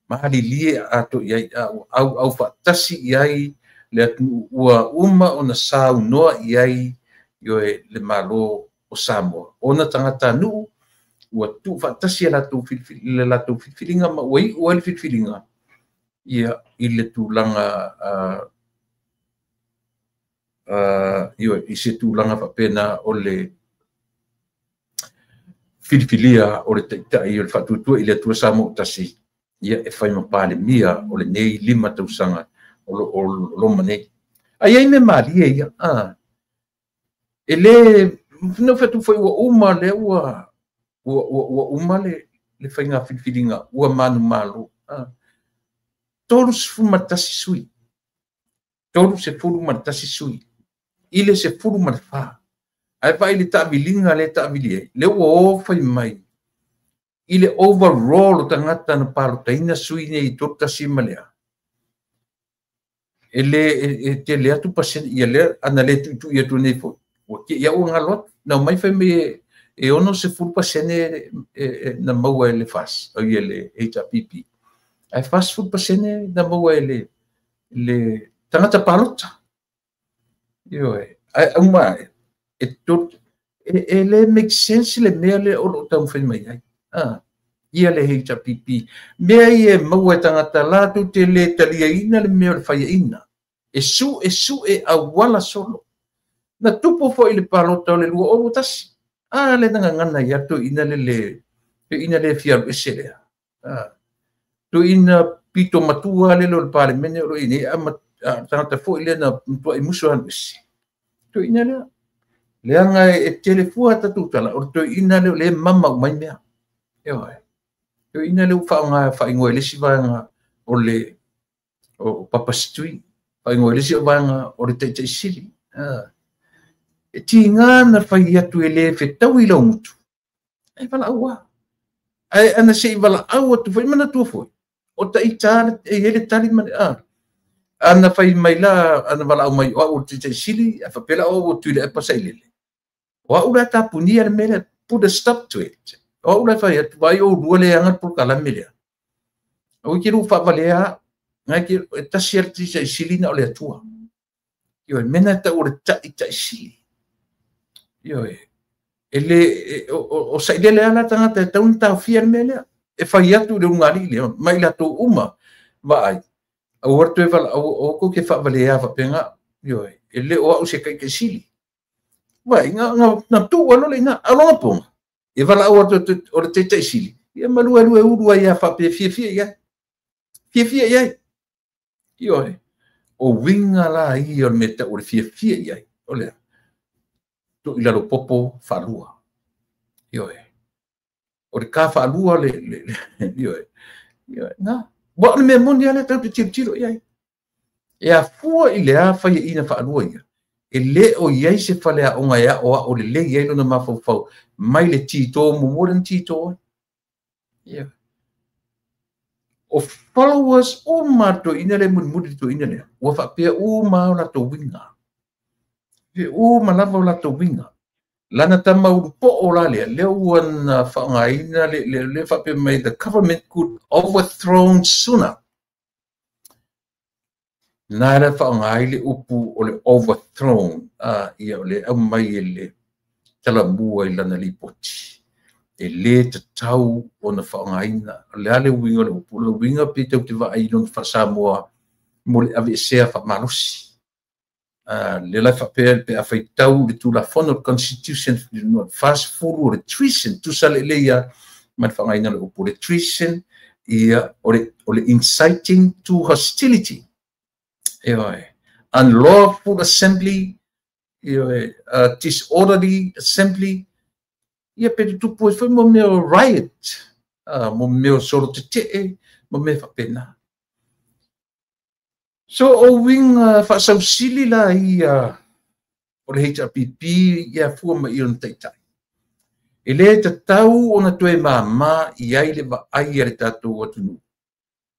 malilie ato i ai a ua auau faatasi i ai le atunuu ua uma ona saunoa i ai le Malo o Samoa. Ona tagata nuu ua tuufaatasi le latou filifiliga ma ua iu ai le filifiliga ia i le tulaga i se tulaga faapena o le filifilia o le Taitai o le Faatuatua i le Atua Samoa tasi ia e fai ma Palemia o lenei 5 tausaga o loma nei. Ai ai me malie ia e le no fatu foi ua uma le ua uma le faiga filifiliga ua manumalo 31 sui 31 sui i le 14 ai vai le taaviliga le taavili ai le ua o fai mai i le overall o tagata na palotaina sui nei 31 ma lea e le e tele atu pasene ia le ana le tuitui atu nei foi ua ke ia ua ngalo atu na mai fai mai e 60% na maua e le FAS o ia le HRPP ai 40% na maua e le tagata palota ioe ai uma e tot e le make sense le mea le o lo taumafai mai ai ia le HRPP mea ia maua e tagata latou te le taliaina le mea o le faiaina e su e auala solo na tupu foi le palota o le 2021 le nagagana ia toeaina le toeaina le fia alu ese lea toeaina pito matua le o le Palemene o lo o i nei ama tagata foi lea na matuai musu alu ese toeaina lea leaga e telefua tatou tala o le toeaina lea o le mama umai mea ioe toeaina lea ua faaaoga faaigoa i le isi vaega o le o Papa Situi faaigoa i le isi vaega o le Taitaisili e tiga na fai atu e le fetaui lau gutu e valaau lava ae ana se i valaau atu foi manatua foi o taita e i ai le tali ma le ana fai mai la ana valaau mai o au o le Taitaisili ae faapea la o au o Tuilaepa Sailele o au la tapunia le mea lea put a stop to it o au la fai atu vai o lua le aga le polokalame lea aua ke lu faavalea ngai ke e tasi a le Taitaisili na o le Atua ioe mea na tau o le Taitaisili ioe e le o Sailele ala tagata e tau na taofia le mea lea e fai atu le ulugalii lea mai latou uma vaai aua le toe valaau aua kou te faavalea faapena ioe e le o au se Taitaisili vai na tuu alo le ina aloga poga e valaau atu o le Taitaisili ia ma lue lue ulu ai a faapea fiafia i ai fiafia i ai ioe o uiga la ia o le mea tau o le fiafia i ai o lea tuu i lalo popo faalua ioe o le ka faalua le ioe ioe na ua o le mea moni a lea tatou te tilotilo i ai e afua i le a faiaina faalua ia e le o i ai se faleaoga e aoao lelei ai lona mafaufau mai le tito muamua lea na tito ai ia o followers uma toeaina lea mulimuli le toeaina lea ua faapea uma o latou uiga e uma lava o latou uiga lana tama ulupoo la lea lea ua na faaaogaina le faapea mai the government could overthrown sooner na le faaaoga ai le upu o le overthrown ia o le aumai e le talamua i lana lipoti e le tatau ona faaaogaina o le a le uiga o le upu o le uiga pe tau te vaai i lona faasamoa mo le aveesea faamalosi le la faapea pe a faitau le Tulafono le Constitution le 40 o le treason tusa lelei ia ma le faaaogaina o le upu o le treason ia o le inciting to hostility ioe unlawful assembly ioe disorderly assembly ia pe tutupu ai foi mo mea o riot mo mea o solo tetee mo mea faapena so o uiga faasausili la ia o le HRPP ia fua mai i ona taitai e le tatau ona toe māmā i ai le vaai a le tatou atunuu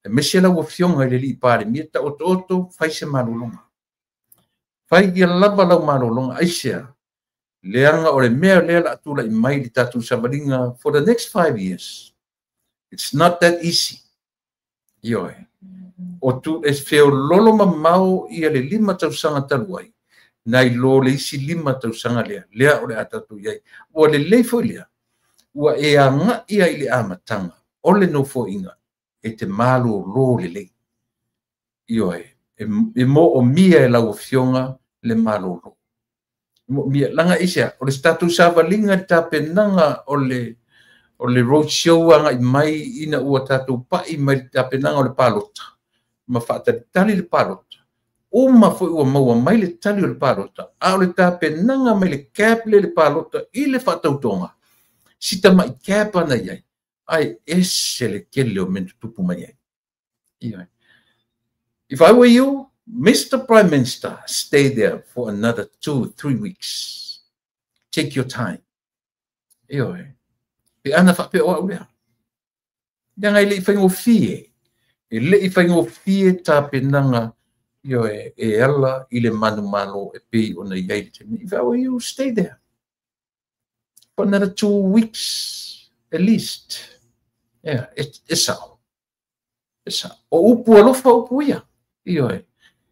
aemaise lau afioga i le alii Palemia taotooto fai se malologa fai ia lava lau malologa aisea Leaga o le mea lea o le a tulai mai i le tatou savaliga for the next 5 years. It's not that easy. Ioe. O tu e feololo mamao ia le 5 tausaga talu ai, nai lo le isi 5 tausaga lea, lea o le a tatou i ai. Ua lelei foi lea, ua e agaia i le amataga o le nofoaiga e te malolo lelei. Ioe, e moomia e lau afioga le malolo. Moomia, laga aisea, o le tatou savaliga i le tapenaga o le road show agai mai ina ua tatou pai mai le tapenaga o le palota, ma faatalitali le palota, uma foi ua maua mai le tali o le palota, a o le tapenaga mai le cap le palota i le faatautoga, si tamai cap ana i ai, ai ese le tele o mea tutupu mai ai. Ioe. If I were you, Mr. Prime Minister, stay there for another 2-3 weeks. Take your time. Ioe. Pe ana whaapea o au lea. Leaga e le i faigofie. E le i faigofie tapenaga, ioe, e ala i le manumalo e pei ona i ai le taimi. If I were you, stay there for another 2 weeks at least. Yeah, e sao. E sao. O upu alofa upu ia. Ioe.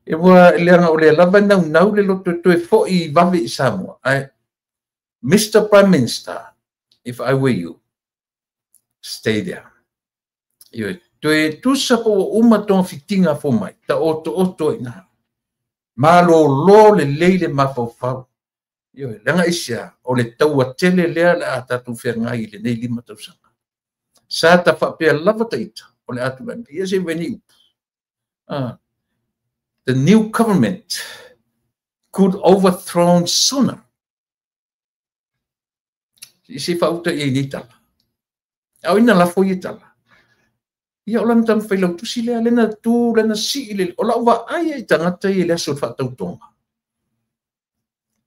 E ua leaga o lea lava naunau le loto toe foi i vave i Samoa. Mr. Prime Minister, if I were you, stay there. Ioe. Toe tusa po ua uma tonga fitinga fo mai. Ta oto oto i nā. Malolo le lei le mafaufau. Ioe. Leaga aisea, o le taua tele lea le a tatou feagai i lenei 5 tausaga. Sa ta faapea lava taita, o le atu lani. Ia se veni upu. The new government could overthrown sooner. I se faauta i ai nei tala. Au ina lafo i e tala. Ia o lana tamawhai lautusi lea, lena tū, lena sii le, o lau vaai ai tagata i le aso o le faatautoga.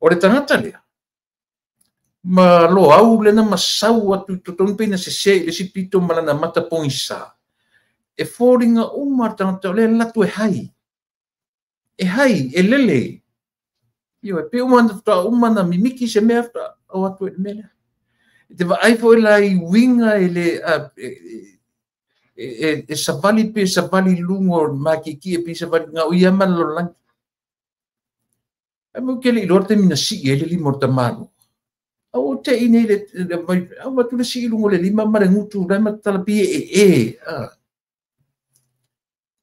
O le tagata lea, ma loau lena masau atu i totonu pe ina sese i le isi pito ma lana mata pogisa. E foliga uma le tagata o lea latu e hai. E hai, e lele. Ioe, pe uma na faatoa uma na mimiki se mea faatoa au atu e le mea lea. E te vaai foi la i uiga e le e savali pe savali luga o le makiekie pe savali gao ia ma le lalolagi. Ae mau ke le iloa le taimi na sii ai le lima o le tamāloa. Au o te i nei le au atu le sii luga o le lima ma le gutu lai ma tatala pi e.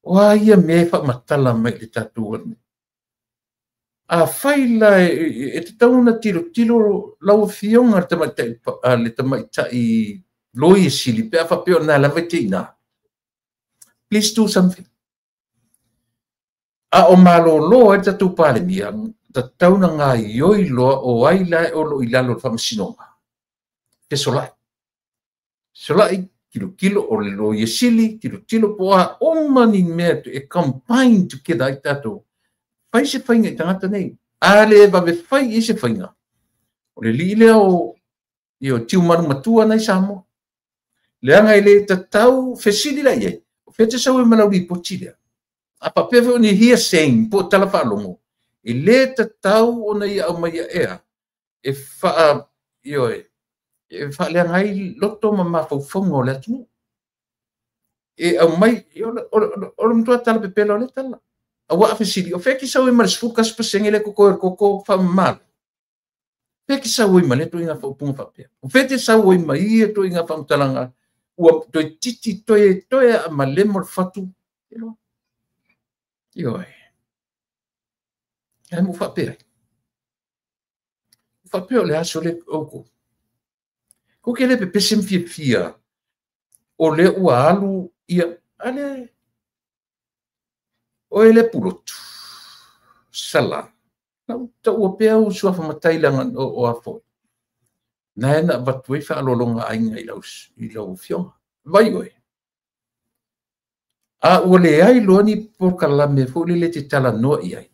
O a ia mea e faamatala mai i le tatou atunuu. A fai la e tatau ona tilotilo lau afioga le tamaitai Loia Sili pe a faapea o lena lava e te i ina. Please do something. A o malolo ai le tatou Palemia, tatau na gaioi loa o ai la e o loo i lalo o le faamasinoga. Fesolai. Fesolai, tilotilo o le Loia Sili, tilotilo po o a uma ni mea e combine together ai tatou. Fai se faiga i tagata nei. A le vave fai i se faiga. O le alii lea o ia o Tiumalu matua nai Samoa. Leaga e le tatau fesili la i ai. O fea te sau ai ma lau lipoti lea. A faapea foi o ni hearsay po o tala faalogo. E le tatau ona ia aumaia ea e faa, ioe, e faaleaga ai loto ma mafaufauga o le atunuu. E aumai, o le matua tala pepela o le tala. Aua a fesili, o fea ke sau ai ma le 11% lea koko e o le koko faamamalo. Fea ke sau ai ma lea ituaiga faaupuga faapea. O fea te sau ai ma ia ituaiga faamatalaga ua toe titi toe toe aa ma lemo le fatu. Ioe. Ae mo faapea ai. Faapea o le aso le oukou. Ko ke le pepese ma fiafia o lea ua alu ia ale o e le pulotu. Sala. Na taua pea u suafa matai leaga o a foi. Na e na avatu ai faaaloaloga aiga i lau afioga. Vai oe. A ua leai loa ni polokalame foi lele e te talanoa i ai.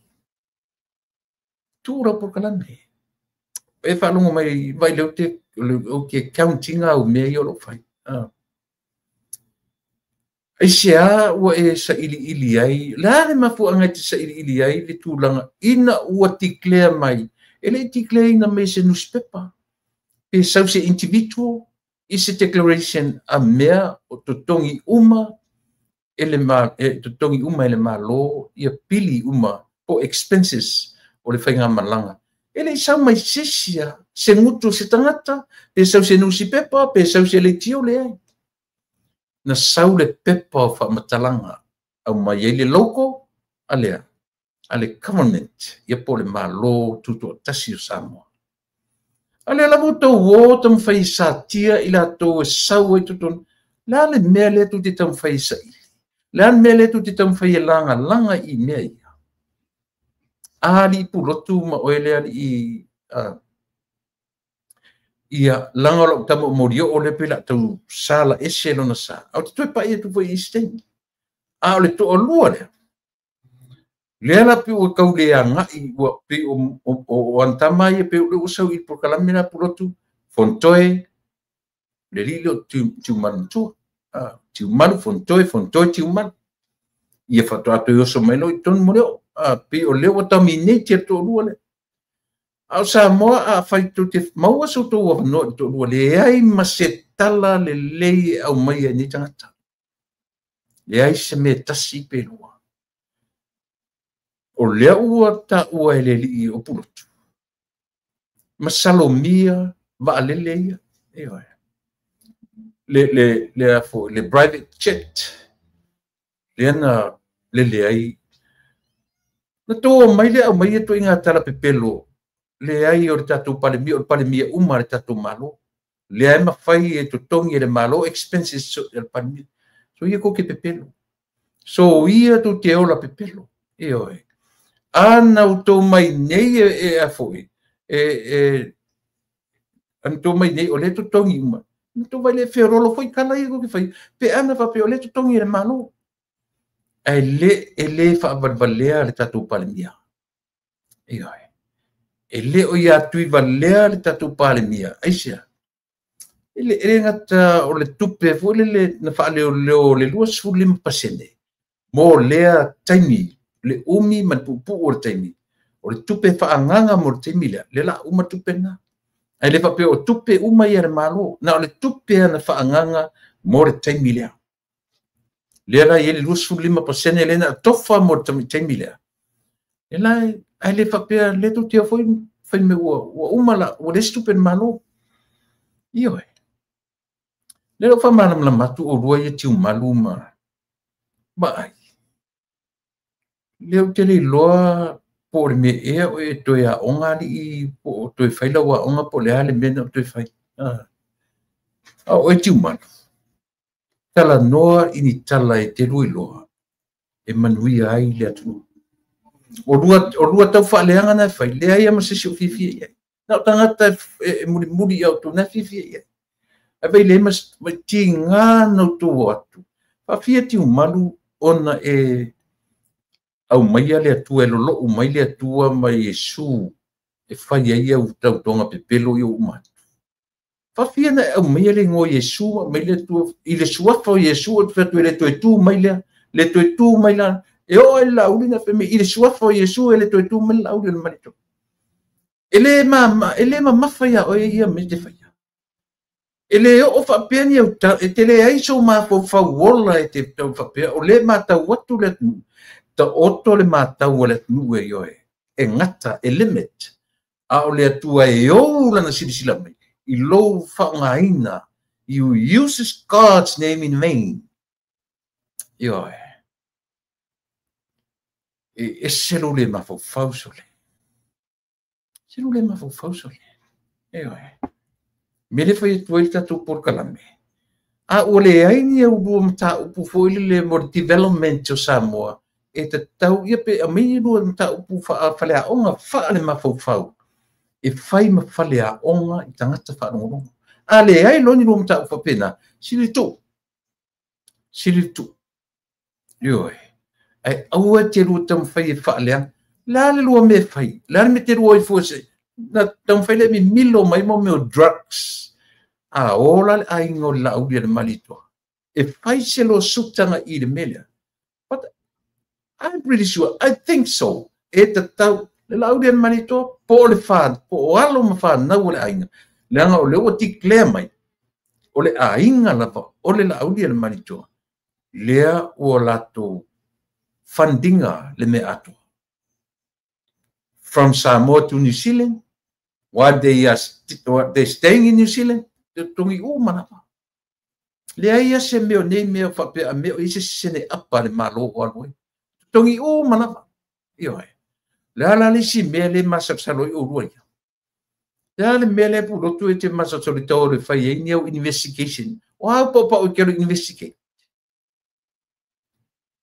Tuu lau polokalame. E faalogo mai vai lea ou te count ina au mea ia o loo fai. Aisea ua e sailiili ai, le a le mafuaaga e te sailiili ai le tulaga ina ua declare mai E le i declare ina mai se newspaper, pe sau se individual i se declaration a mea o totogi uma e le totogi uma e le Malo ia pili uma po expenses o le faigamalaga. E le i sau mai se isi se gutu se tagata, pe sau se nusipepa, pe sau se leitio, leai. Na sau le pepa o faamatalaga aumai ai le logo a lea, a le government, ia po o le Malo Tutoatasi o Samoa. A lea lava ua outou o taumafai e satia i latou e sau ai totonu. O le a le mea lea tou te taumafai e saili? O le a le mea lea tou te taumafai e lagalaga i mea ia? A alii Pulotu ma oe le alii ia laga o lau tama o Molioo lea pei o le a tau sala ese lona sa. Ae ou te toe pai atu foi i isi taimi. A o le toalua lea, lea la pei ua tau le agai, ua pei o ana tama ia pei o lea ua sau i le polokalame lea a Pulotu, Fonotoe, le alii lea o Tiumalu matua. Tiumalu, Fonotoe, Fonotoe, Tiumalu. Ia faatoa toe oso mai loa i totonu Molioo. Pei o lea ua dominate le toalua lea. A o Samoa, afai tou te maua so outou avanoa i le toalua, leai ma se tala lelei e aumaia e nei tagata. Leai se mea tasi pe lua. O lea ua taua e le alii o Pulotu, masalomia vaalele ia. Ioe. Le private jet lea na lele ai. Na tou omai lea aumai ia ituaiga tala pepelo, leai o le tatou Palemia, o le Palemia uma a le tatou Malo. Lea e mafai e totogi e le Malo expenses a le Palemia. So ia tou te pepelo. So ia tou te ola pepelo. Ioe. A na outou mai nei e a foi, e ana outou mai nei o lea e totogi uma. Na outou vai le feololo foi tala ia tou te fai. Pe ana faapea o lea e totogi e le Malo. Ae e le faavalevalea le tatou Palemia. Ioe. E le o ia tuivalea le tatou Palemia. Aisea? E le gata o le tupe foi lele na faaleoleo le 25% mo lea taimi, le umi ma le puupuu o le taimi. O le tupe faaagaga mo le taimi lea, lea la uma tupe na. Ae le faapea o tupe uma ia le Malo, na o le tupe na faaagaga mo le taimi lea. Lea la i ai le 25% lea na tofa mo le taimi lea. E la, ae le faapea le tou te foi fai mai ua uma la, ua leai se tupe a le Malo. Ioe. Lea ua faamalamalama atu oulua ia Tiumalu ma Vaai. Lea ou te le iloa po o le mea ea o e toe aoga alii, po o toe fai lau aoga, po o le a le mea na o toe fai. A o oe Tiumalu, talanoa i ni tala e te lua iloa e manuia ai le atunuu. O lua tau faaleaga na e fai, leai ma se isi o fiafia i ai. Na o tagata e mulimuli i a outou na e fiafia i ai. Ae vai le mas tiga na outou o atu. Faafia Tiumalu ona e aumaia le Atua, e lolou mai le Atua ma Iesu e fai ai au tautoga pepelo i ou uma atu. Faafia na e aumaia le igoa Iesu, aumai le Atua, i le suafa o Iesu, o te fai atu e le toe tu mai lea, le toe tu mai la, e oo ai le lauli na fai mai, i le suafa o Iesu e le toe tu mai le lauli o le Malietoa. E le mamafa ia oe ia me te faia. E le oo faapea ni au tala, e te leai sou mafaufau ola e te tau faapea, o le matau atu le atunuu, taoto le matau a le atunuu e ioe, e gata, e limit, a o le Atua e ou lana silasila mai, i lou faaaogaina, you uses God's name in vain. Ioe. E ese lou le mafaufau sole. Se lou le mafaufau sole. Ioe. Me le fai atu ai le tatou polokalame. A ua leai ni au lua mataupu foi lele mo le development o Samoa, e tatau ia pe aumai ni lua mataupu faaleaoga faale mafaufau e fai ma faleaoga i tagata faalogologo. A leai loa ni lua mataupu faapena, sili tuu. Sili tuu. Ioe. Ae aua te lua taumafai e faaleaga. Le a le lua mea e fai? Le a le mea te lua ai fua se? Na taumafai le mimilo mai mo mea o drugs. A ola le aiga o le lauli a le Malietoa. E fai se loa sutaga i le mea lea. But I'm pretty sure, I think so. E tatau, Le Laauli a le Malietoa po o le fa, po o alo ma fanau o le aiga, leaga o lea ua declare mai, o le aiga lava o le Laauli a le Malietoa, lea ua latou fundinga le mea atoa. From Samoa to New Zealand, while they are they staying in New Zealand, te totogi uma lava. Leai ia se mea o nei mea faapea a mea o i se sene apa le Malo o alu ai. Totogi uma lava. Ioe. Le a la le isi mea le masalosalo ai oulua ia. Le a le mea lea pulotu e te masalosalo i tau o le fai ai ni au investigation. O au paupau i ke alu investigate.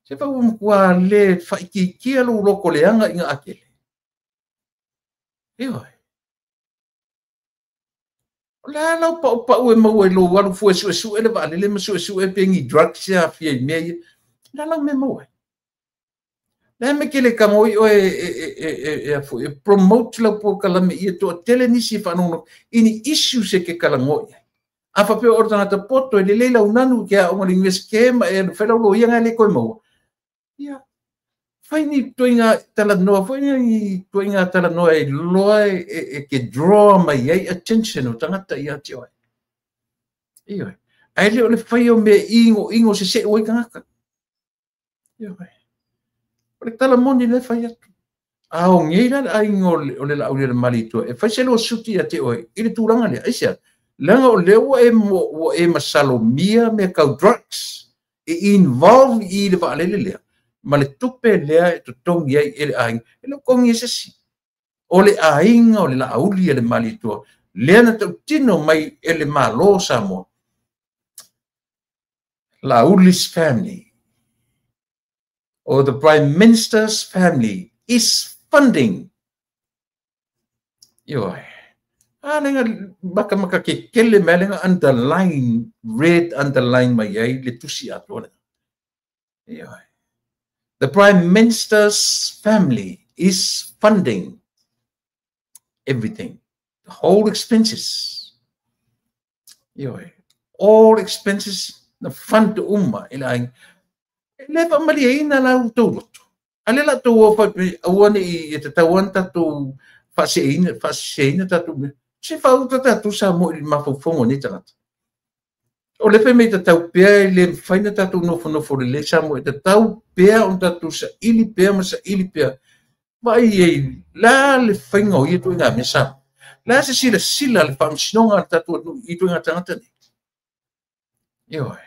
Se fa ua matua le faaitiitia lou loto leaga ina a tele. Ioe. O le a lau paupau e maua i lou alu fua e suesue le vaalele ma suesue pe ni drugs e aafia i mea ia. O le a lau mea e maua ai. Le a mea ke le tago ai oe e e promote lau polokalame ia toatele nisi e faalogologo i ni issues e te talanoa i ai. A faapea o le tagata poto e lelei lau nanu i ke aoga i le universite ma e alu fai lau loia na e le toe maua. Ia, fai ni ituaiga talanoa foi ni ituaiga talanoa e iloa e te draw mai ai attention o tagata ia te oe. Ioe. Ae le o le fai o mea inoino sesee ai tagata. Ioe. O le tala moni lea e fai atu. A o nei la le aiga o le Laauli a le Malietoa e fai se lawsuit ia te oe i le tulaga lea. Aisea? Leaga o lea ua e masalomia mea tau drugs e involve i le vaalele lea ma le tupe lea e totogi ai e le aiga. E le o totogi e se isi. O le aiga o le Laauli a le Malietoa lea na tautino mai e le Malo o Samoa. Laauli's family or the Prime Minister's family is funding. Ioe. A lenga makamaka kekele mai lenga underline, red underline mai ai le tusi atoa lena. Ioe. The Prime Minister's family is funding everything, the whole expenses. Ioe. All expenses na fund uma e le aiga. E le faamalieina la outou loto. A le la outou o fai aua ne i e tatau ana tatou faaseseina, faaseseina tatou mea. Se faauta tatou Samoa i le mafaufauga o nei tagata. O le fai mai tatau pea e le mafai ona tatou nofonofo lelei Samoa, e tatau pea ona tatou saili pea ma saili pea. Vaai ai, la le faiga o ia ituaiga mea Samoa. La se silasila a le faamasinoga a le tatou atunuu i ituaiga tagata nei. Ioe.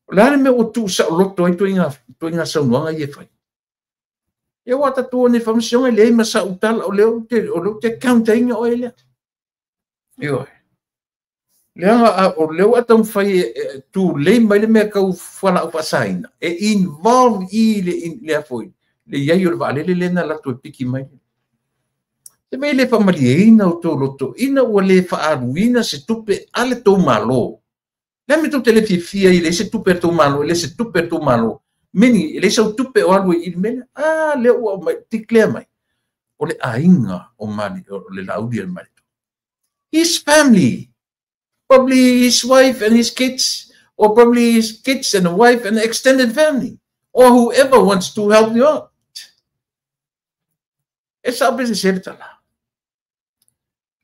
O le a le mea ua tuusaoloto ai ituaiga saunoaga ia e fai? Ia ua tatou o nei faamasinoga e leai ma sau tala, o lea ou te, o lea ou te counter-ina oe lea. Ioe. Leaga o lea ua taumafai e tulei mai le mea tau fualaau faasaina, e involve i le foi, le iai o le vaalele lea na latou e piki mai. Se mea e le faamalieina outou loto ina ua le faaaluina se tupe a le tou Malo. Le a mea tou te le fiafia ai e leai se tupe a le tou Malo, e leai se tupe a le tou Malo. Meaning, e leai sau tupe o alu ai i le mea lea. A lea ua aumai, declare mai. O le aiga o Mali, o le Laauli a le Malietoa. His family, probably his wife and his kids, or probably his kids and a wife and extended family, or whoever wants to help you out. E sao pe se le tala.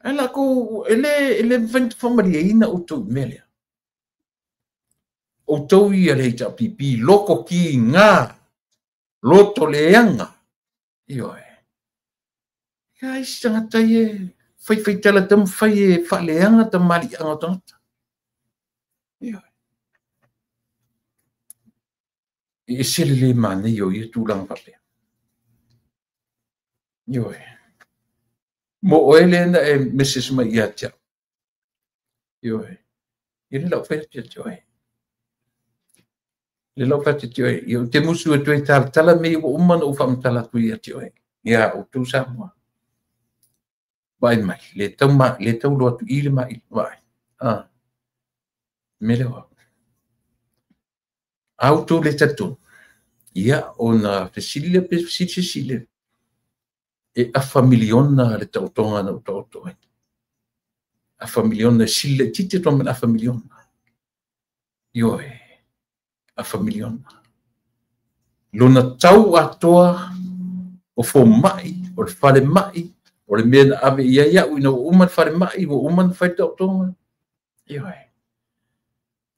Ae la kou, e le mafai ona faamalieina outou i mea lea. Outou ia le HRPP, loko ki ngā, loto leaga. Ioe. Ia isi tagata ia e faifai tala taumafai e faaleaga tamaliiaga o tagata. Ioe. E ese le le manaia o ia tulaga faapea. Ioe. Mo oe lea na e message mai ia te au. Ioe. Ia le lau fai atu ia te oe. Le lau fai atu ia te oe. Ia ou te musu atu ai talatala mea ua uma ona ou faamatala atu ia te oe. Ia outou Samoa. Vaai mai, le tau ma, le tau loa atu i le mai, vaai. Ah. Me lea au. A outou le talitonu. Ia, ona fesili lea pe fesili se isi le e afa miliona le taotoga na ou taoto ai. Afa miliona e sili laitiiti atu ma le afa miliona. Ioe, afa miliona. Lona tau atoa O fomai, o le falemai, o le mea na ave i ai au ina ua uma le falemai, ua uma ona fai le taotoga. Ioe.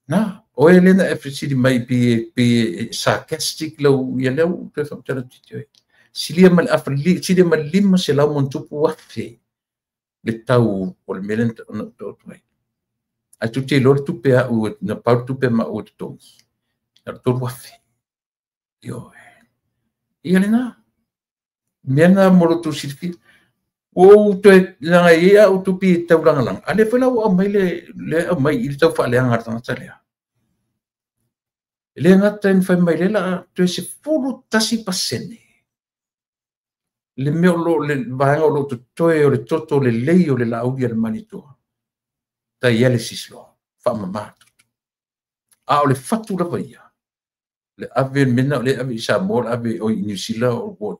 Na, o e lena e fesili mai pe sarcastic lau ia lea ua toe faamatala atu ai. Silia ma le afa, silia ma le $500,000+ le tau o le mea lea na taoto ai. Ae tou te iloa le tupe au na pau le tupe ma au e totogi. Na o le $3,000. Ioe. Ia lena. Mea na mo lo outou silafia. Ua ou toe leaga e i ai au tupe e taulagalaga, a lea foi la ua aumai le aumai i le tau faaleaga a le tagata lea. E le gata ina fai mai lea la toe 11% le mea o lo le vaega o lo o totoe o le toto lelei o le Laauli a le Malietoa, dialysis loa, faamama toto. A o le fatu lava ia, le ave le mea lena o lea e ave i Samoa, o le ave i Niu Sila ua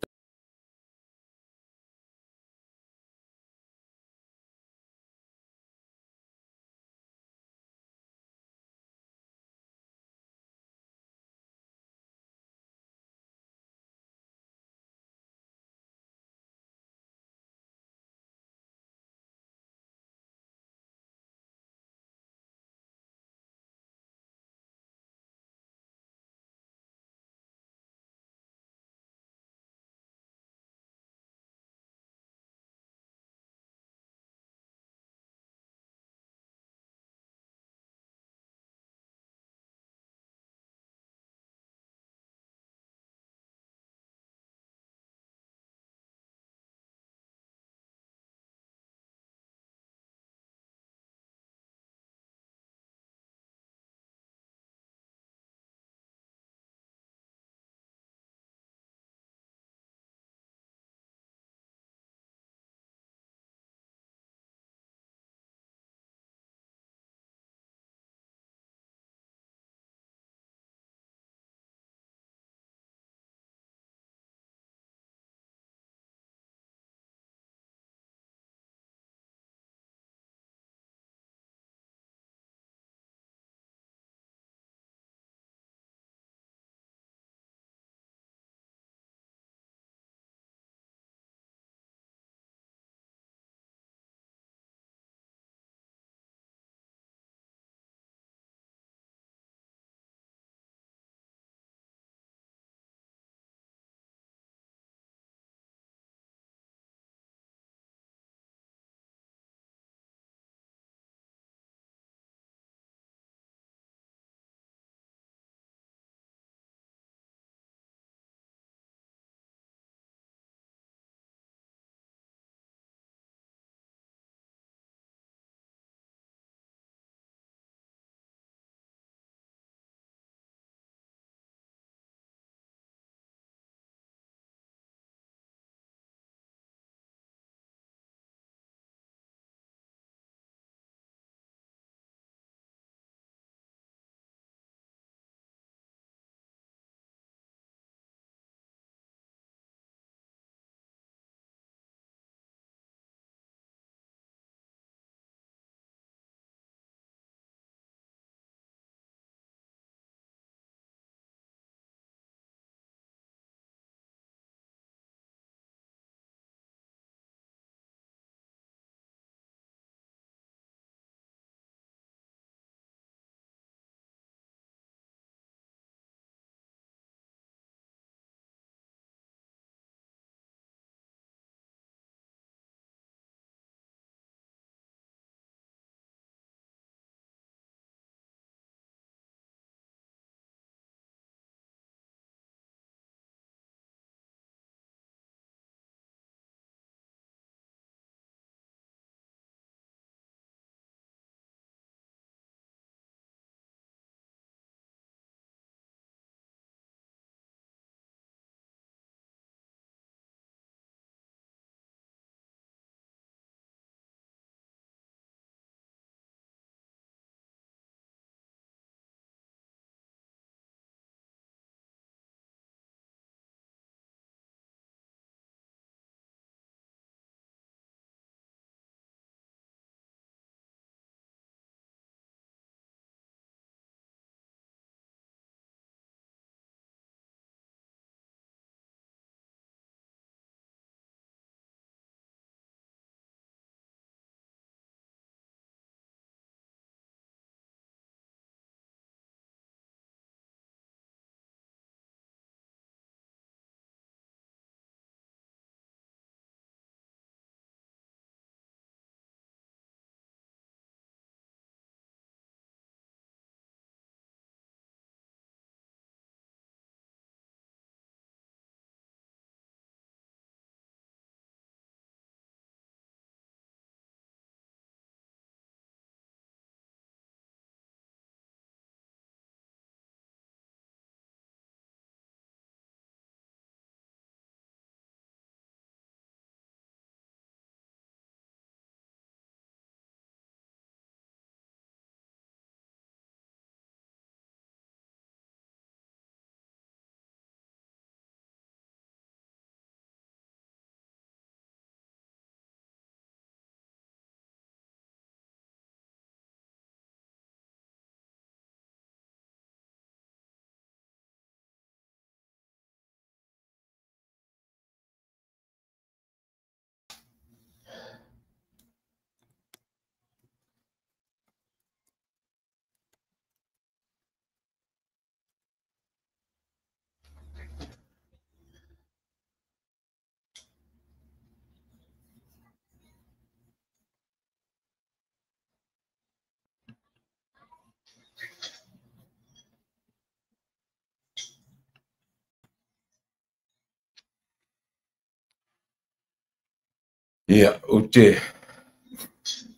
Ia, ou te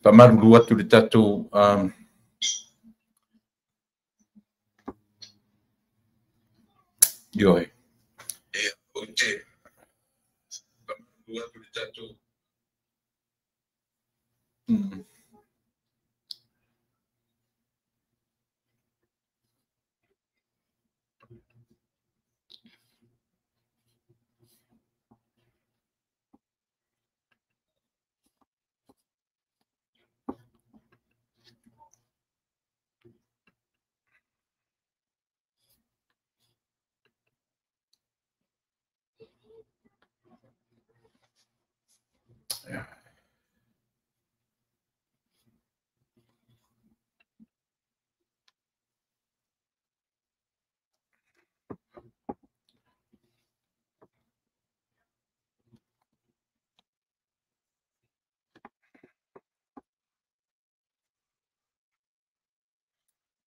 faamalulu atu i le tatou ioe. Ia, ou te faamalulu atu i le tatou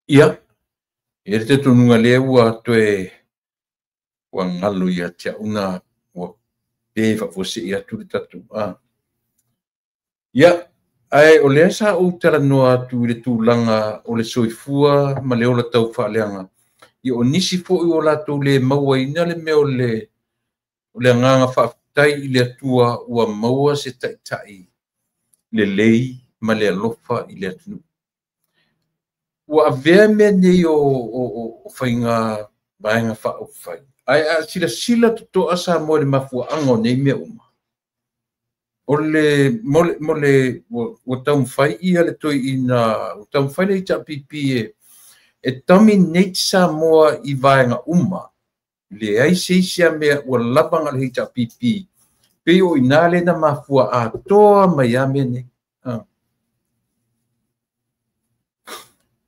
Ia, e le talitonuga lea ua toe ua galo ia te au na ua pe faafuasei atu le tatou Ia, ae o lea sa ou talanoa atu i le tulaga o le soifua ma le ola taufaaleaga. Ia o nisi foi o latou le mauaina le mea o le agaga faafetai i le Atua ua maua se taitai lelei ma le alofa i le atunuu. Ua avea mea nei o faiga vaega faaupufai, ae a silasila totoa Samoa i le mafuaaga o nei mea uma, o le mo le ua taumafai ia le toeaina, ua taumafai le HRPP e dominate Samoa i vaega uma. Leai se isi a mea ua lava na o le HRPP, pei o i ina lea na mafua atoa mai a mea nei.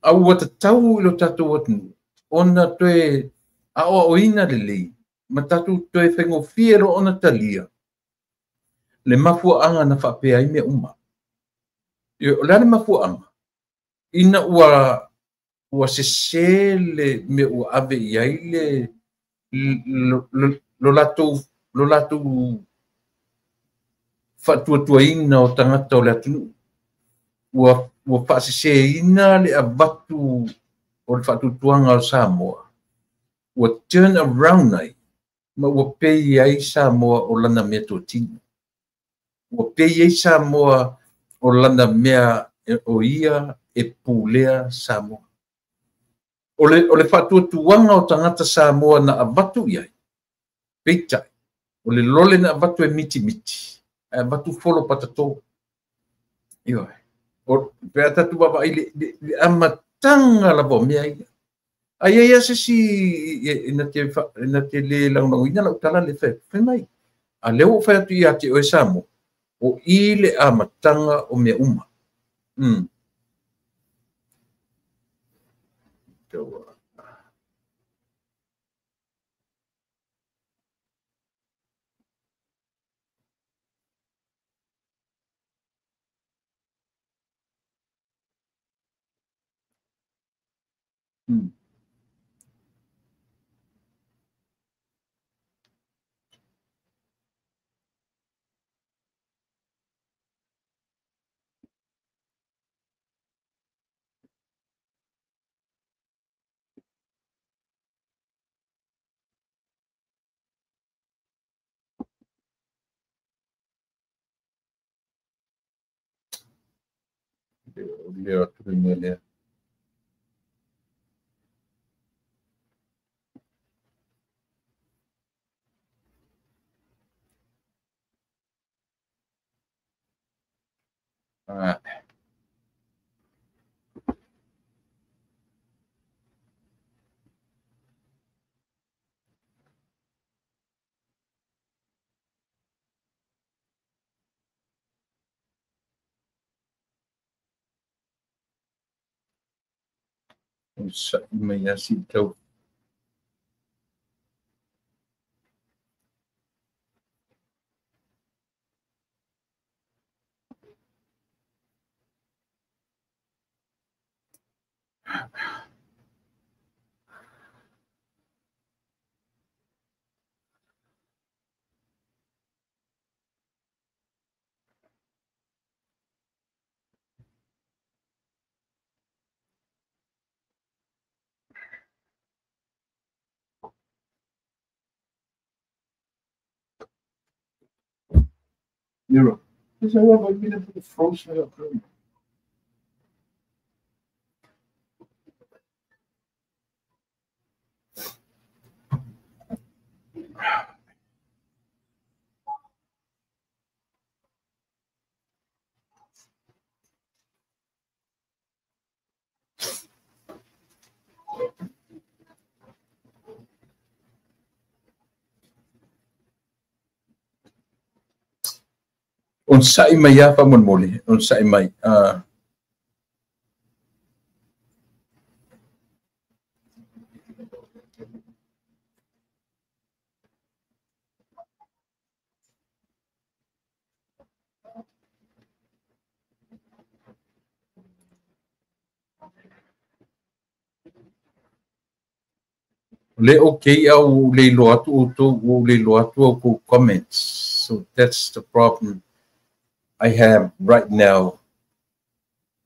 A ua tatau i lo tatou atunuu ona toe aoaoina lelei ma tatou toe faigofie loa ona talia le mafuaaga na faapea ai mea uma. O le a le mafuaaga? Ina ua sese le mea ua ave i ai le lo latou faatuatuaina o tagata o le atunuu. Ua faaseseina le avatu o le faatuatuaga o Samoa. Ua turn around ai ma ua pei ai Samoa o lana mea totino. Ua pei ai Samoa o lana mea o ia e pulea Samoa. O le faatuatuaga o tagata Samoa na avatu i ai, peitai, o le lole na avatu e mitimiti, ae avatu folo patato. Ioe. O pe a tatou vaavaai le amataga lava o mea ia. Ai ai se si na te le lagolagoina lau tala le fai mai. A lea ua fai atu ia te oe Samoa, o i le amataga o mea uma. Lea atu le mea lea. Mai asi tau. Miro. Is there ever been a frozen? On sa'i mai ia faamolemole, on sa'i mai. Le okay au le iloa atu outou, ua ou le iloa atu au kou comments. So that's the problem I have right now.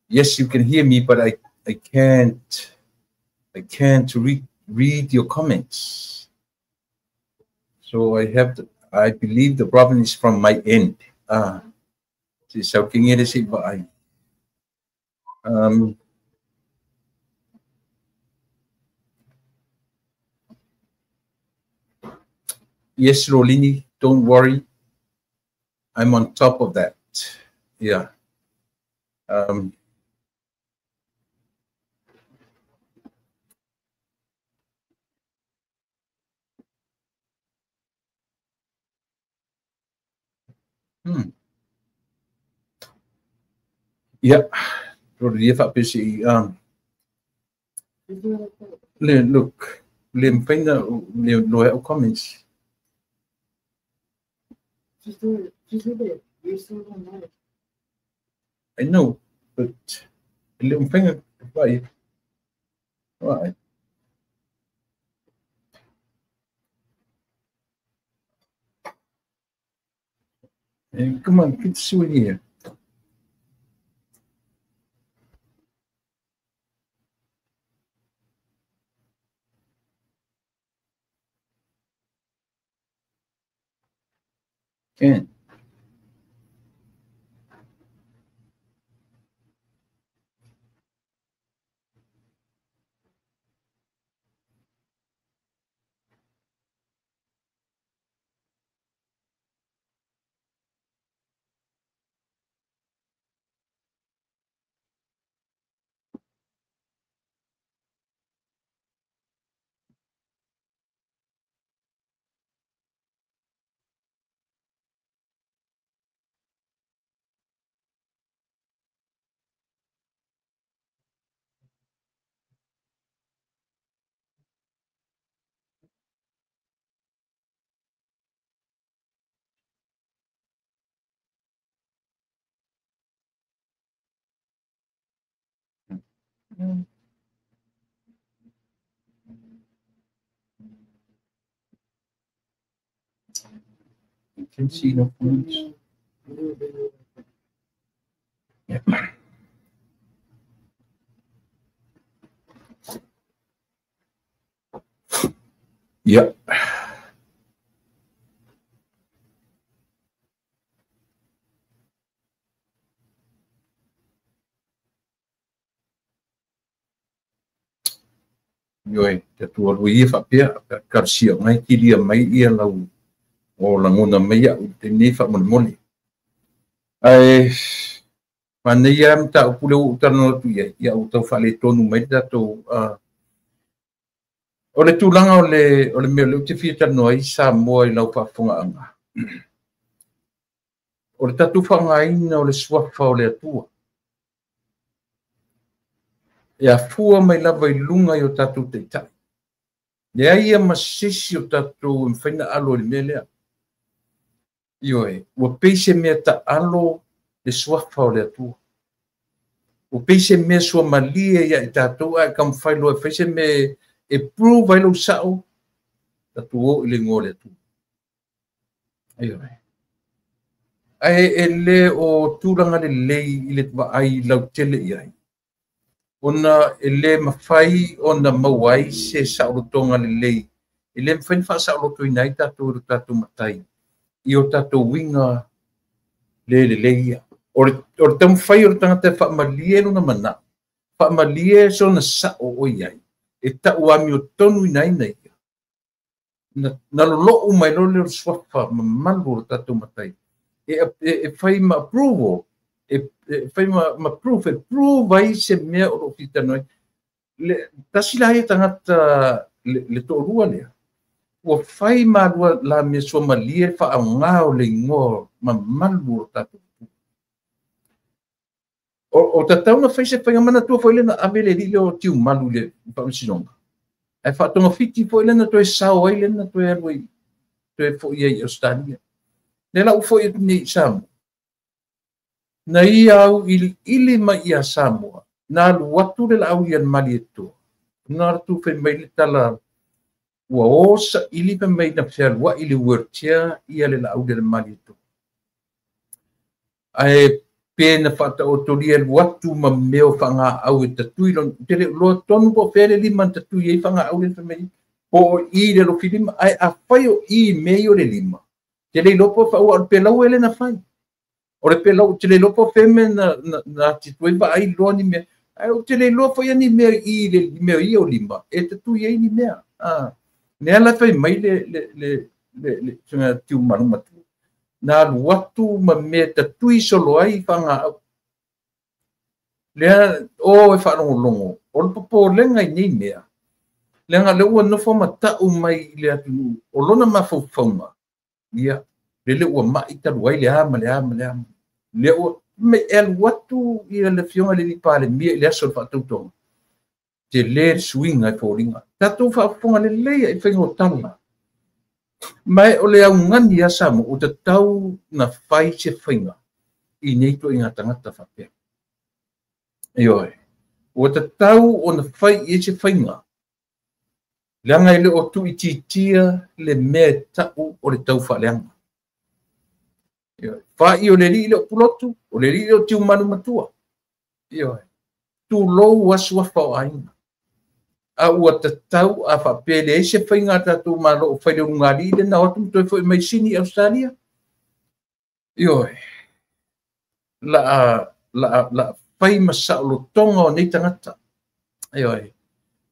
Yes, you can hear me, but I can't read your comments. So I have to, I believe the problem is from my end. So yes, Rolini, don't worry. I'm on top of that. Yeah. Yeah. Look, comments. Just do it. Just leave it. You're still on live. I know, but a little finger. Right. Right. Come on, get to in here. Can. You can see no comments. Yeah. Yeah. Ioe, te atua lua ia faapea, karasia mai kilia mai ia lau o lagona mai a'u i lenei faamolemole. Ae manaia mataupu lea ua ou talanoa atu i ai, ia ua tau faaletonu mai le tatou o le tulaga o le mea o lea ou te fia talanoa ai Samoa i lau faafofogaaga. O le tatou faaaogaina o le suafa o le Atua. E afua mai lava i luga i o tatou taitai. Leai ia ma se isi o tatou e mafai ona alo i le mea lea. Ioe, ua pei se mea taalo le suafa o le Atua. Ua pei se mea suamalie ia i tatou ae taumafai loa e fai se mea e prove ai lou sa'o, tatou o i le igoa o le Atua. Ioe. Ae e le o tulaga lelei i le vaai lautele i ai. Ona e le mafai ona maua ai se saolotoga lelei. E le mafai ona faasaolotoina ai tatou e lo tatou matai i o tatou uiga Le lelei ia. O le taumafai o le tagata e faamalie lona manao, faamalie sona sao o i ai, e tau amiotonu ina ia. Na lolou mai loa lea o le suafa mamalu o le tatou matai. E fai ma approval, e fai ma proof, e prove ai se mea o loo fitano ai. Le tasi la ia tagata le toalua lea, ua fai malua la mea suamalie faaaoga o le igoa mamalu o le tatou. O tatau na fai se faiga manatua foi lena ave le alii lea o Tiumalu i le faamasinoga. Ae faatogafiti foi lena toe sao ai lena toe alu ai, toe foi ai i Australia. Le la ua foi atu nei i Samoa. Na ia au iliili mai ia Samoa, na alu atu le laau ia le Malietoa. Na atu fai mai le tala ua o saili fai mai na fealuai le wheelchair ia le laau le Malietoa. Ae pe na faataotolia alu atu ma mea o fagaau e tatui lona te le loa tonu po o fea le lima na tatui ai fagaau le fai mai po o i le alofilima ae afai o i mea ia o le lima te le iloa po o faaua o le pelau e le na fai o le pelau te le iloa po o fea mea na ati tuai vaai loa ni mea ae ou te le iloa foi ni mea i le mea ia o lima e tatui ai ni mea nea la fai mai le faiga Tiumalu matua na alu atu ma mea tatui solo ai fagaau. Lea o e faalogologo, o le popolega i nei mea, leaga lea ua nofo ma tau mai i le atunuu, o lona mafaufauga, ia, lele ua mai talu ai le a ma le a ma le a. Lea ua me e alu atu ia le afioga i le alii Palemia i le aso o le faatautoga. Tele le suiga e foliga. Tatou faafofoga lelei i faiga o tala. Mai o le augani ia Samoa, o tatau na fai se faiga i nei ituaiga tagata faapea. Ioe, ua tatau ona fai i ai se faiga. Leaga e le o tuuitiitia le mea e tau o le taufaaleaga. Ioe, fa'i o le alii le o Pulotu, o le alii le o Tiumalu matua. Ioe, tulou asuafa o aiga. A ua tatau a faapea leai se faiga a tatou Malo o fai le ulugalii lena o atu ma toe foi mai Sini i Australia. Ioe, la fai ma saolotoga o nei tagata. Ioe,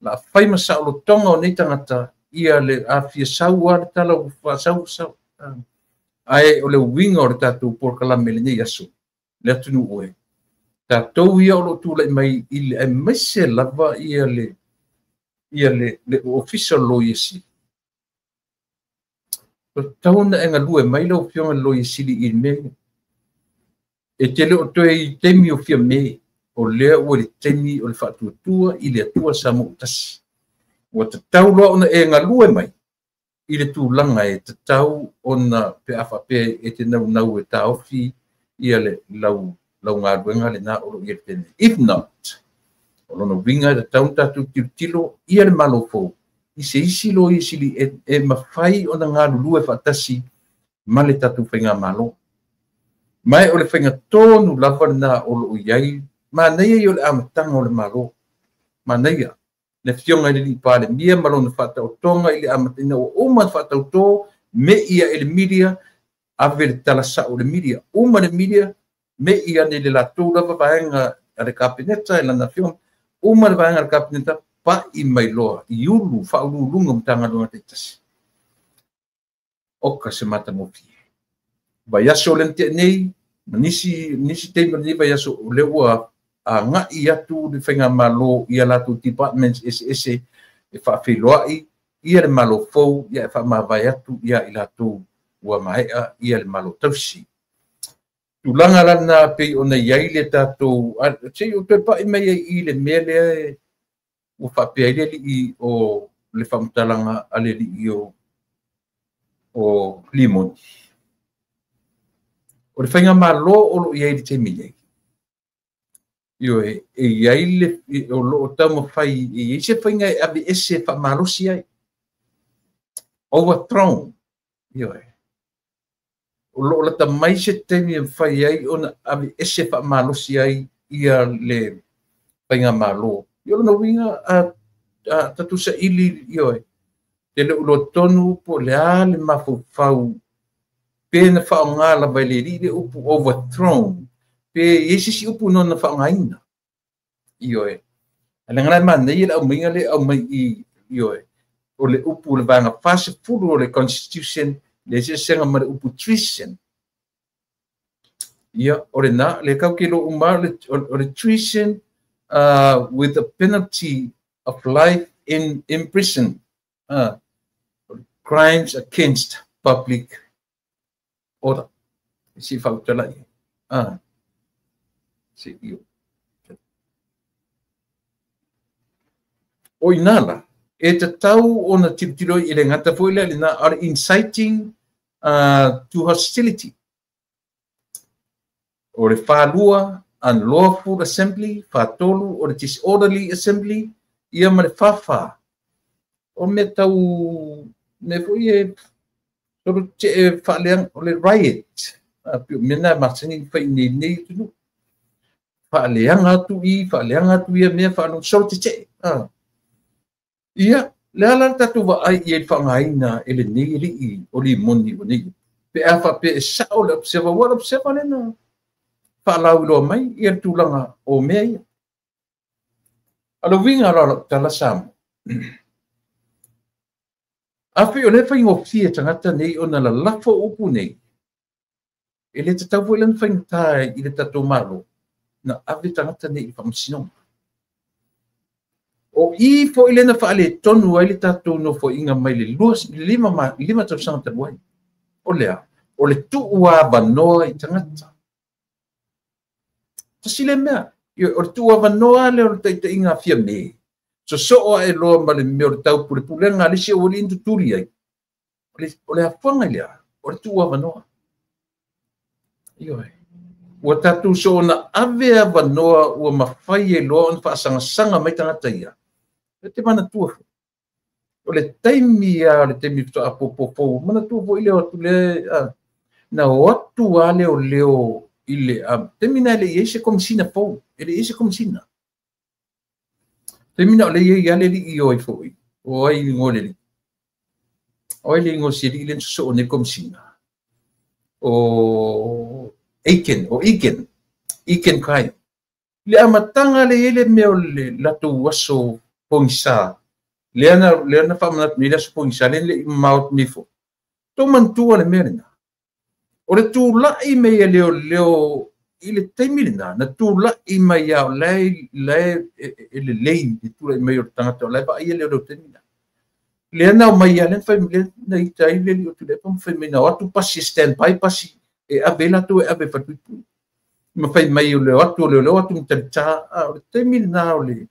la fai ma saolotoga o nei tagata ia le afia sau a le tala ua faasau sau. Ae o le uiga o le tatou polokalame lenei aso, le atunuu e. Tatou ia o loo tulai mai i le aemaise lava ia le ofisa o le Loia Sili. Tatau ona e galue mai lau afioga i le Loia Sili i le mea. E te le o toe i taimi o fia me, o lea ua le taimi o le faatuatua i le Atua Samoa tasi. Ua tatau loa ona e galue mai i le tulaga e tatau ona pe a faapea e te naunau e taofi ia le lau galuega lena o loo i le taimi. If not, o lona uiga e tatau ona tatou tilotilo ia le Malo fou i se isi Loia Sili e mafai ona galulue faatasi ma le tatou faigamalo. Mai o le faiga tonu lava lena o loo i ai, manaia ia o le amataga o le Malo. Manaia le afioga i le alii Palemia ma lona faataotoga i le amataina ua uma ona faatauto me ia e le media, ave le tala sao le media, uma le media me ia ane le latou lava vaega a le Kapeneta e lana afioga, uma le vaega a le Kapeneta pa'i mai loa i ulu faauluuluga o Matagaluega taitasi. Oka se matagofie. Vaiaso o le na tea nei, ma nisi taimi o lenei vaiaso, o lea ua agai atu le faigamalo ia latou departments eseese e faafeiloai ia le Malo fou ia e faamavae atu ia i latou ua maea ia le Malo tausi. Tulaga la lena pei ona i ai le tatou, se i o toe pai mai ai i le mea lea ua faapea ai le alii o le faamatalaga a le alii o Limoni. O le faigamalo o loo i ai le taimi nei. Ioe, e i ai le, o loo taumafai, e i ai se faiga e aveese faamalosi ai. Overthrown. Ioe. O loo lata mai se taimi e mafai ai ona aveese faamalosi ai ia le faigamalo. Ia o lona uiga a tatou saili, ioe, te le o loa tonu po o le a le mafaufau Pe na whaonga lava i le li le upu overthrown. Pe i sisi upu no na whaongaina. Ioe. Ale ngana ma nei le au mai le au mai i ioe. O le upu le vanga fase fulu o le constitution le se senga ma le upu treason. Ia o le na le kau ke lo uma o le treason with the penalty of life in prison. Crimes against public order. Si fautala i. Si io. O inala, e te tau o na tirotiro i le ngata foi le na are inciting to hostility. O le whālua, unlawful assembly, whātolu, o le disorderly assembly, ia ma le whawha. O me tau, me foi e, toro te e whaaleang, o le riot. Mena masangi whai nei nei tunu. Whaaleanga atu i, whaaleanga atu ia mea whaanong, soro te te. Ia, le ala tatu wa ai i e whangaina e le nei li i o li moni o nei. Pe a wha pe e sao le observa, wala observa le na. Whaalau iloa mai i le tūlanga o mea ia. Alo winga la tala samu. A whio le whaingofia tangata nei o na la lafo upu nei. E le te tau lana whaingatai i le tatou malo. Na ave tangata nei i whamasinonga. O i fo i lena whaale tonu ai le tatou no fo inga mai le lima tausanga talu ai. O lea, o le tuua vanoa i tangata. Tasi le mea, o le tuua vanoa le o le taita inga fia me. So so o e loa ma le mea o le tau pule pulenga le si o li intu tuli ai. O le afuanga lea, o le tuua vanoa. Ioe. Ua tatou so ona ave a vanoa ua mawhai e loa ona whaasangasanga mai tangata ia. E te mana tua fo. O le taimi a, o le taimi fito a popopou, mana tua fo i leo atu le, na o atu a leo leo i le, taimi na le i se komisina fou, e le i se komisina. Taimi na o le i a le li i oi fo i, o ai i ngole li. O ai le ingo si li i le so o ne komisina. O Aiken, o Iken, Iken kai. Le amatanga le ele mea o le latou aso pongisa. Le ana whaamanatu ni le aso pongisa, le le maot nifo. Tō mantua le mea lena. O le tūlai mei a leo leo i le taimi lena, na tūlai mai au lai e le lei, le tūlai mai o le tangata o lai wa ai leo leo taimi na. Le ana o mai a le whai le na ita i le li o tule pa mwhai mai na o atu pasi stand by pasi e ave latou e ave whatuipu. Ma whai mai o leo atu o leo leo atu mtalita, o le taimi lena o le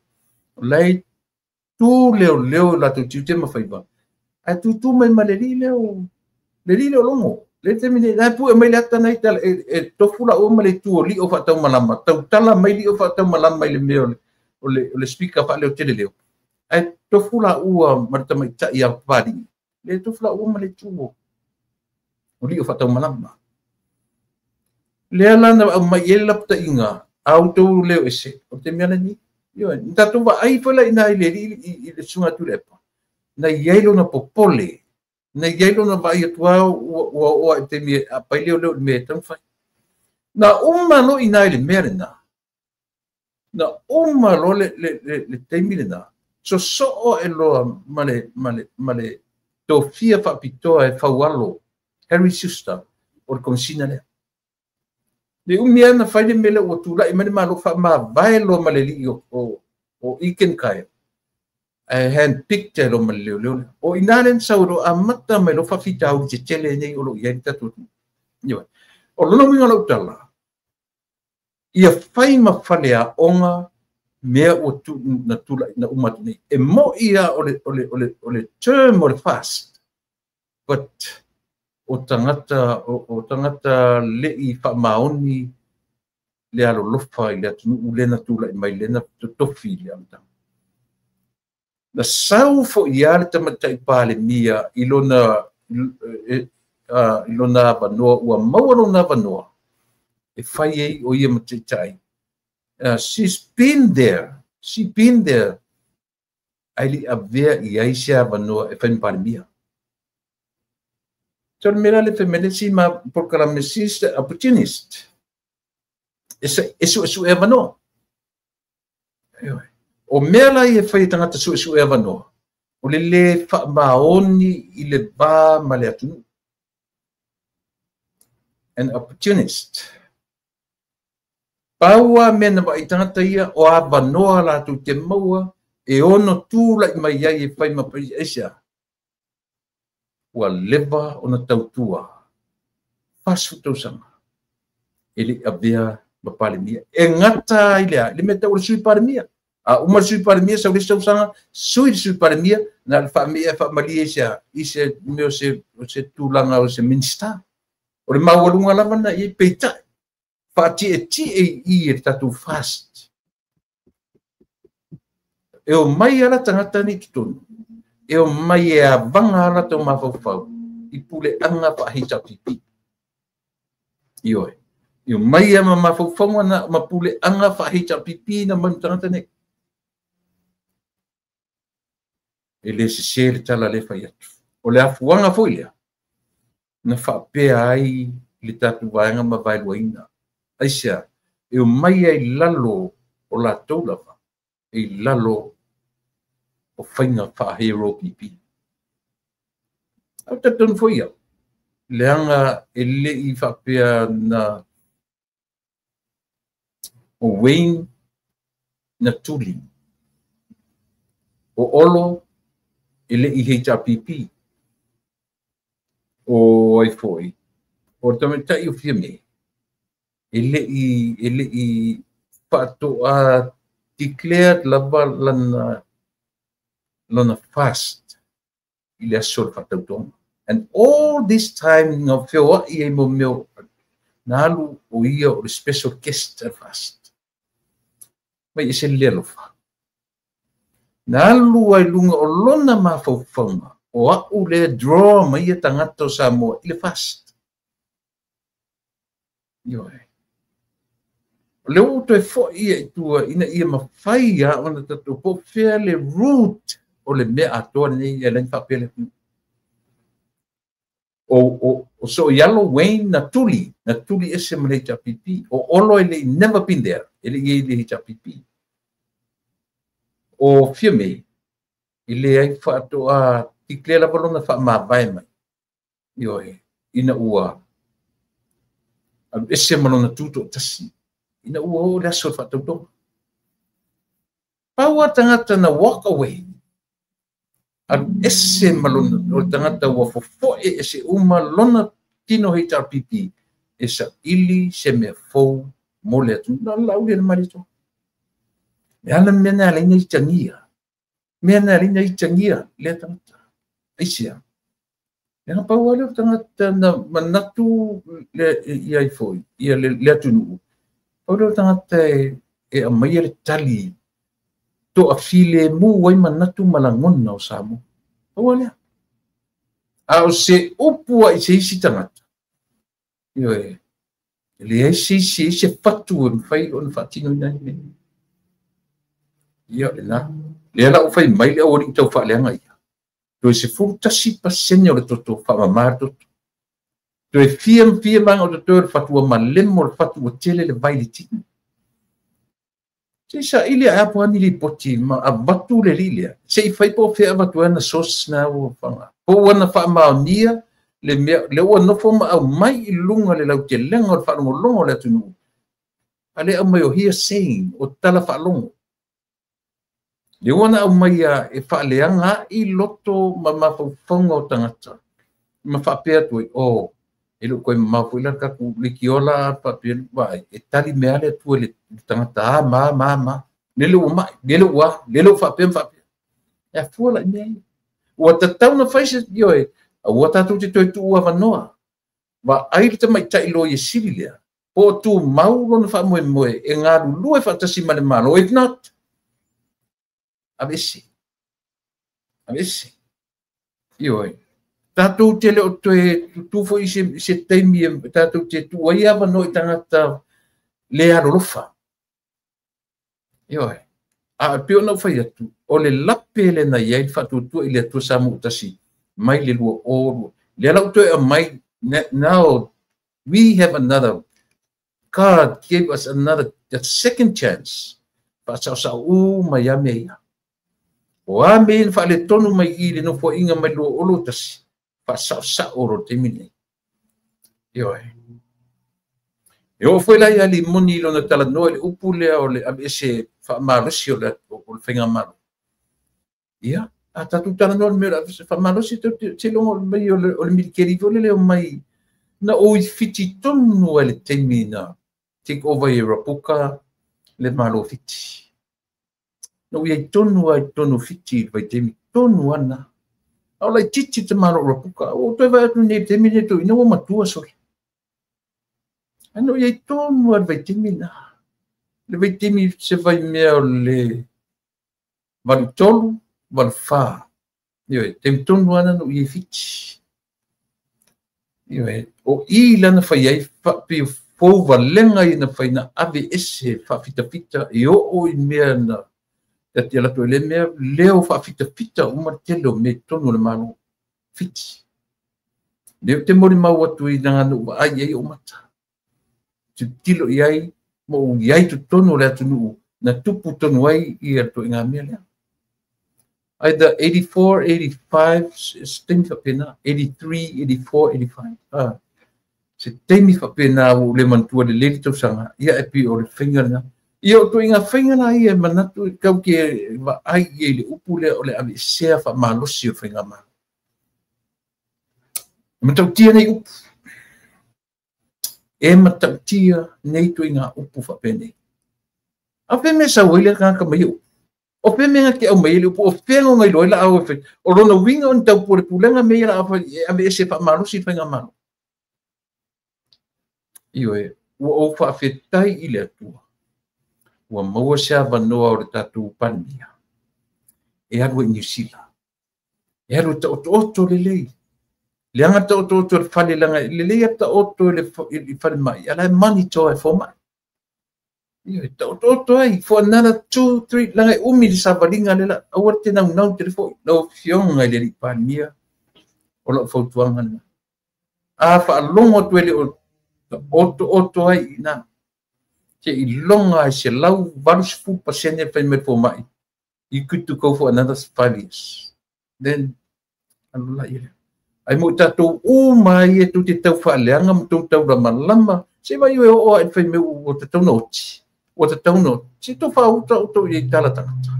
lai tū leo leo latou tiute ma whai wa. Ai tū mai ma le li leo, le li leo longo. Le taimi nei, nai pu e mai le ata nei tala, e tofu la o ma le tu o li o whaatau malama, tau tala mai li o whaatau malama i le mea o le speaker wha leo tele leo. Ai tofu la ua ma le tamai tai a pari, le tofu la ua ma le tu o li o whaatau malama. Le ala na au mai e lapta inga, au tau leo ese, o te mea ni, ioe, ni tātou wa ai whala ina i le i le sunga tu lepa. Na iai na popole, na iai lona vai atua ua oa i te mea, a pai leo leo mea tangwhai. Na uma lo ina i le mea lena, na uma lo le teimi lena, so soo e loa ma le tofia whaapitoa e whaualo, Harry Schuster, o le komisina lea. Le umia na whai le mele o tūlai mani malo wha maa vai loa ma le li o Iken kai. E hand picked lo ma le leo leo. O inalen sauro a mata mai lo whawhita au te tele nei o lo ia tatu. O lona winga lau tala. Ia whai ma whale a onga mea o tu, na tūlai na umatu nei. E mo ia o le term o le fast. But o tangata le i whaamaoni le alo lofa i le atunu lena tūlai mai lena totofi le amtanga. Na sau fo ia le tamatai pāle mia i lona avanoa, ua maua lona avanoa, e whai ei o ia mataitai. She's been there, ai li avea i ai se avanoa e whai pāle mia. So le mea le femelesi ma polokalame si opportunist. E suesue avanoa. O mea la ia fai tagata suesue avanoa, o le le faamaoni i le va ma le atunuu. An opportunist. Paua mea na vaai tagata ia o avanoa latou te maua e ono tula'i mai ai e fai ma aisea. Ua leva ona tautua 40 tausaga e le avea ma Palemia. E gata ai lea, le mea tau o le sui Palemia. A uma le sui Palemia, sau le isi tausaga, sui le sui Palemia, na le faamea e faamalie i se mea o se tulaga o se Minista. O le maualuga lava na i peitai. Faatietie i e le tatou FAST. E o mai ala tagata ni totonu. E o mai e avaga ala tau mafaufau i puleaga faa-HRPP. Ioe. E o mai e ma mafaufauga na ma puleaga faa-HRPP na mai ma tagata nei. E le sese le tala le fai atu. O le afuaga foi lea, na faapea ai le tatou vaega ma vaeluaina. Aisea, e o mai ai lalo o latou lava, e i lalo o faiga faa-HRPP. Au talitonu foi au, leaga e le i faapea na o Wayne na tuli, o Olo e le i HRPP, o ai foi, o le tamaitai o Fiame, e le i faatoa declared lava lana fast i le aso o le faatautoga. And all this time na feoai ai mo mea na alu o ia o le special guest at FAST. Mai e se le alofa. Na alu ai lunga o lona mafaufauga o au le draw mai ia tagata o Samoa i le FAST. Ioe. O le ua toe foi ia i tua ina ia mafai ia ona tatou po fea le root o le mea atoa nei e lain faapea le o so ialo Wayne na tuli ese ma le HRPP. O Olo e le never been there, e le i le HRPP. O Fiame i le ai faatoa declare lava lona faamavae mai. Ioe, ina ua alu ese ma lona tutoatasi, ina ua oo le aso o le faatautoga. Pau a tagata na walk away, alu ese ma lona, o le tagata ua fofoe ese uma lona tino HRPP, e saili se mea fou mo le atunuu. Na lau le malito. Me ala mea na alaina i tangia. Mea na alaina i tangia le tagata. Aisea. Leaga pau lea o tagata na manatu le ia i foi, ia le atunuu. Pau lea o tagata e aumaia le tali toafilemu mu ai manatu ma lagona o Samoa. Pau lea. A o se upu ai se isi tagata. Ioe, e leai se isi se fatu e mafai ona faatinoina ai mea. Ia o lena. Lea la ua fai mai le aualii tau faaleaga ia. Toe 11% o le toto faamama le toto. Toe fia ma fia maga o totoe o le fatu ua malemo o le fatu ua tele le vai le tino. Se i saili ae apo ani lipoti ma avatu le alii lea. Se i fai po o fea avatu ai ana source na ua faga. Po ua na faamaonia le mea le ua nofo ma aumai i luga le lautelega o le faalogologo o le atunuu. A le aumai o hearsay o tala faalogo. Le ua na aumai e faaleaga ai loto ma mafaufauga o tagata. Ma faapea atu ai, o, e leo koe mamao foi la le tatou likiola faapea vaai, e tali mea le atua i le tagata a ma ma ma. Lele ua mai, lele ua, lele ua faapea ma faapea. E afua la i mea ia. Ua tatau na fai se, ioe, ua tatou te toe tuu avanoa. Vaai le tamaitai loia sili lea. Po o tumau lona faamoemoe e galulue faatasi ma le Malo. If not, aveese. Aveese. Ioe. Tatou te le o toe tutu foi i se taimi e tatou te tuu ai avanoa i tagata le alolofa. Ioe. A pei ona ou fai atu, o le lape lena i ai le faatuatua i le Atua Samoa tasi mai le 20. Lea la ua toe aumai, now we have another, God gave us another, the second chance. Faasaosao uma ia mea ia. O a mea ia na faaletonu mai i le nofoaiga mai 2021, faasaosao lo taimi nei. Ioe. E oo foi la ia Limoni i lona talanoa i le upu lea o le aveese faamalosi o le faigamalo. Ia, a tatou talanoa le mea o le aveese faamalosi, seiloga mai o le militeri foi lele o mai na ou i Fiti tonu ai le taimi na take over i Rapuka le Malo Fiti. Na ui ai tonu ai tonu Fiti i le vaitaimi tonu ana. A o laitiiti te malo o Rapuka. O toe vaai atu nei i le taimi nei toeaina ua matua sole. Ae na ui ai tonu a le vaitaimi na. Le vaitaimi se vaimea o le 83, 84. Ioe, taimi tonu ana na ui ai Fiti. Ioe, o i lana fai ai pe fou valega ia na fai na ave ese faafitafita e oo i mea na te alu atu ai le mea leo faafitafita uma le tele o mea i totonu o le Malo Fiti. Lea ou te molimau atu i leaga na ou vaai i ai ou mata. Tilotilo i ai ma ou i ai totonu o le atunuu na tupu tonu ai ia le ituaiga mea lea. Either 84, 85, se taimi faapena, 83, 84, 85. Ah, se taimi faapena ua ou le manatua lelei le tausaga, ia e pei o le faiga lena. Ia o ituaiga faiga la ia e manatu e tau ke vaai i ai le upu lea o le aveesea faamalosi o le faigamalo. E matautia nei upu. E matautia nei ituaiga upu faapenei. A o fea mea e sau ai le tagata ma ia upu? O fea mea na te aumai ai le upu? O fea na iloa ai laau e fai? O lona uiga o ni taupu o le pulega mea ia la fai e aveese faamalosi le faigamalo. Ioe, ua ou faafetai i le Atua ua maua se avanoa o le tatou Palemia e alu ai i Niu Sila. E alu e taotooto lelei. Leaga taotooto i le fale, leaga lelei a taoto i le falemai, a la e monitor e fomai. Ioe, taotooto ai for another 2, 3, leaga e umi le savaliga le la, aua te naunau tele foi. Lau Afioga i le Alii Palemia, o lau fautuaga lena. A faalogo atu e le o taotooto ai i ina, seiloga ai 180% le fai mai le fomai, you good to go for another 5 years. Then, alu la ia lea. Ai mo i tatou uma ai e tou te tau faaleaga ma tou tau lamalama, se vai e oo ae le fai mai ua tatau na oti, ua tatau na oti, se tou faauta outou i ai tala tagata.